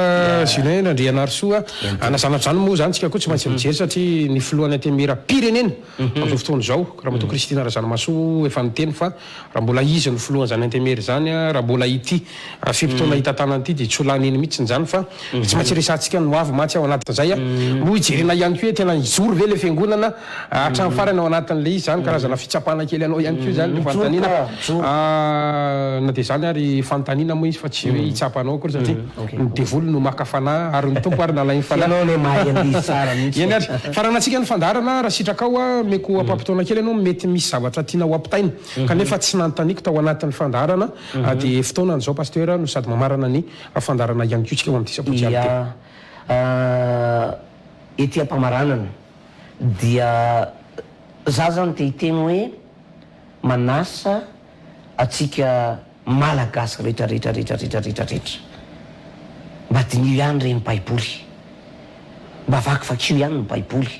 Julien Randrianarisoa a, na zany na zany moa izany tsika koa tsy maintsy mijery satria ny filohan'ny Antenimierampirenena amin'izao fotoana izao, Ramatoa Christine Razanamahasoa efa niteny fa Raha mbola izy no filohan'izany Antemera izany, raha mbola ity fe-potoana hitantanany ity dia tsy ho lany eny mihitsy izany fa tsy maintsy resahantsika ny ho avy mantsy ao anatin'izay. Moa hijerena ihany koa hoe tena hijoro ve ilay fiangonana hatramin'ny farany ao anatin'ilay izy izany, karazana fitsapana kely anao ihany koa izany ilay fanontaniana. Na dia izany ary fanontaniana moa izy fa tsy hoe hitsapa anao akory satria ny devoly no maka fanahy ary ny Tompo ary nalainy fanahy. Ianao anie mahay an'ilay izy tsara mihitsy. Eny ary. Faranantsika ny fandaharana, raha sitrakao ameko ampaham-potoana kely ianao mety misy zavatra tianao ho ampitaina kanefa tsy nanontaniako tao anatin'ny fandaharana dia fotoanany izao Pasteur no sady mamarana ny fandaharana ihany koa isika ho amin'ity sabotsy alina ity. Ia, ety am-pamaranana dia za zany te hiteny hoe manasa antsika Malagasy rehetra rehetra rehetra rehetra rehetra rehetra mba diniho ihany re ny baiboly mba vakivakio ihany ny baiboly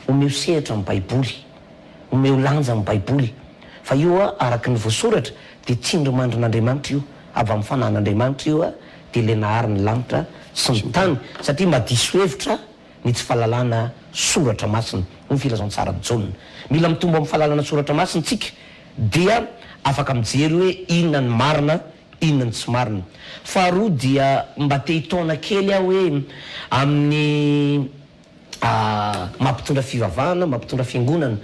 omeo sehatra ny baiboly omeo lanja ny baiboly fa io a araka ny voasoratra dia tsindrimandrin'Andriamanitra io avy amin'ny fanahin'Andriamanitra io a dia ilay nahary ny lanitra sy ny tany satria madiso hevitra ny tsy fahalalana soratra masina, hoy ny filazantsaran'i Jaona. Mila mitombo amin'ny fahalalana soratra masina isika dia afaka mijery hoe inona ny marina, inona ny tsy marina. Faharoa dia mba te hitaona kely aho hoe amin'ny maha mpitondra fivavahana, maha mpitondra fiangonana,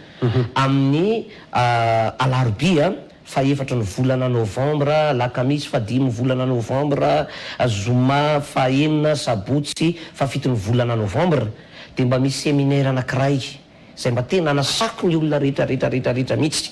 amin'ny alarobia fahefatry ny volana novambra, alakamisy fahadimy volana novambra, zoma fahenina, sabotsy fahafito ny volana novambra dia mba misy seminaire anakiray izay mba tena anasako ny olona rehetra rehetra rehetra rehetra mihitsy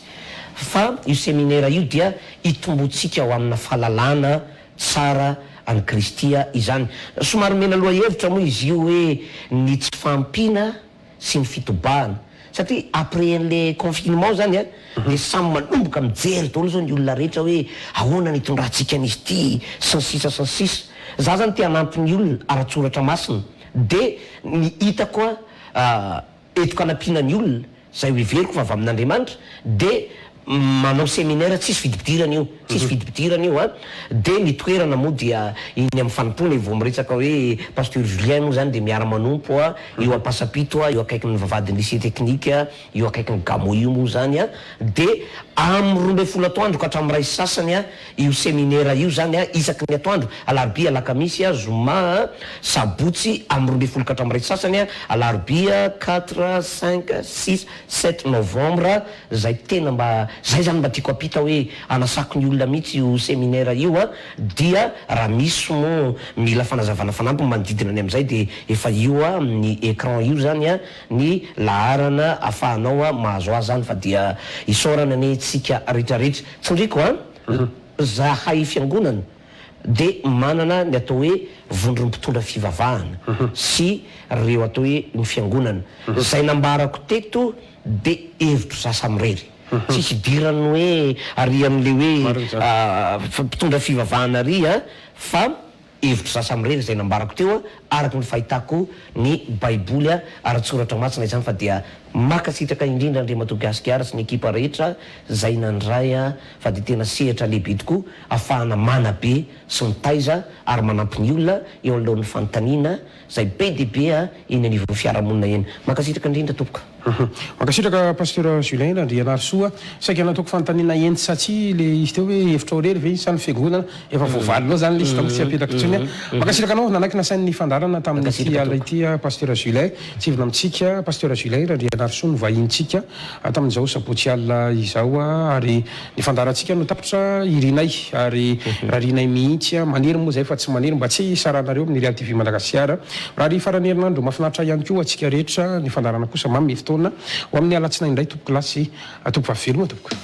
fa io seminaire io dia hitomboantsika ho amina fahalalana tsara an'i Kristy izany. Somary omena lohahevitra moa izy io hoe ny tsy fahampiana sy ny fitobahana satria après an'le confinement zany a de samy manomboka mijery daholo zao ny olona rehetra hoe ahoana ny hitondrantsika an'izy ity sy ny sisa sy ny sisa za zany te hanampy ny olona ara-tsoratra masina de ny hitako a entiko hanampiana ny olona zay ho heveriko fa avy amin'Andriamanitra de manao seminaire tsisy fidipidirana io, tsisy fidipidirana io an, de ny toerana moa dia eny amin'ny fanompoana e, vao miresaka hoe Pasteur Julien moa zany de miara manompo an, eo Ampasampito an, eo akaikin'ny vavahadin'ny lycée technique eo akaikin'ny Gamo io moa zany an, de amin'ny 12 atoandro ka hatramin'ny iray sy sasany an, io seminaire io zany an, isaky ny atoandro, alarobia, alakamisy, zoma, sabotsy, amin'ny 12 ka hatramin'ny iray sy sasany an, alarobia quatre, cinq, six, sept novembre. Zay tena mba zay zany mba tiako ampita hoe anasako ny olona mihitsy io seminaire io a, dia raha misy moa mila fanazavana fanampiny manodidina ny amin'izay dia efa io amin'ny ecran io zany a ny laharana afahanao a mahazo azy zany fa dia isaorana anie tsika retraretra. Tsindriko a, zahay fiangonana. dia manana ny atao hoe vondron'ny mpitondra fivavahana sy reo atao hoe ny fiangonana. Izay nambarako teto dia hevitro za samirery. Tsisy idiran'ny hoe ary amin'le hoe mpitondra fivavahana ary an, fa hevitro za samirery izay nambarako teo araka ny fahitako ny baiboly ara-tsoratra masina izany fa dia mankasitraka indrindra Andriamatoa Gasigara sy ny ekipa rehetra izay nandray fa dia tena sehatra lehibe tokoa afahana manabe sy mitaiza ary manampy ny olona eo anoloan'ny fanontaniana izay be dia be eny anivon'ny fiarahamonina eny. Mankasitraka indrindra tompoko. Mankasitraka Pasteur Julien Randrianarisoa. Saika nataoko fanontaniana eny sa tsia le izy teo hoe hevitrao irery ve iny sa ny fiangonana? Efa voavalinao zany le izy donc tsy apetrako intsony an. Mankasitraka anao nanaiky nasain'ny fandaharana tamin'ity alina ity Pasteur Julien. Tsivina amintsika Pasteur Julien Randrianarisoa no vahinintsika tamin'izao sabotsy alina izao ary ny fandaharantsika no tapitra irinay ary rarianay mihitsy, maniry moa izay fa tsy maniry mba tsy hisaranareo amin'ny Real TV Madagasikara. Mirary faran'ny herinandro mahafinaritra ihany koa antsika rehetra, ny fandaharana kosa manome fotoana ho amin'ny alatsinainy indray tompoko lahy sy tompovavy. Veloma tompoko.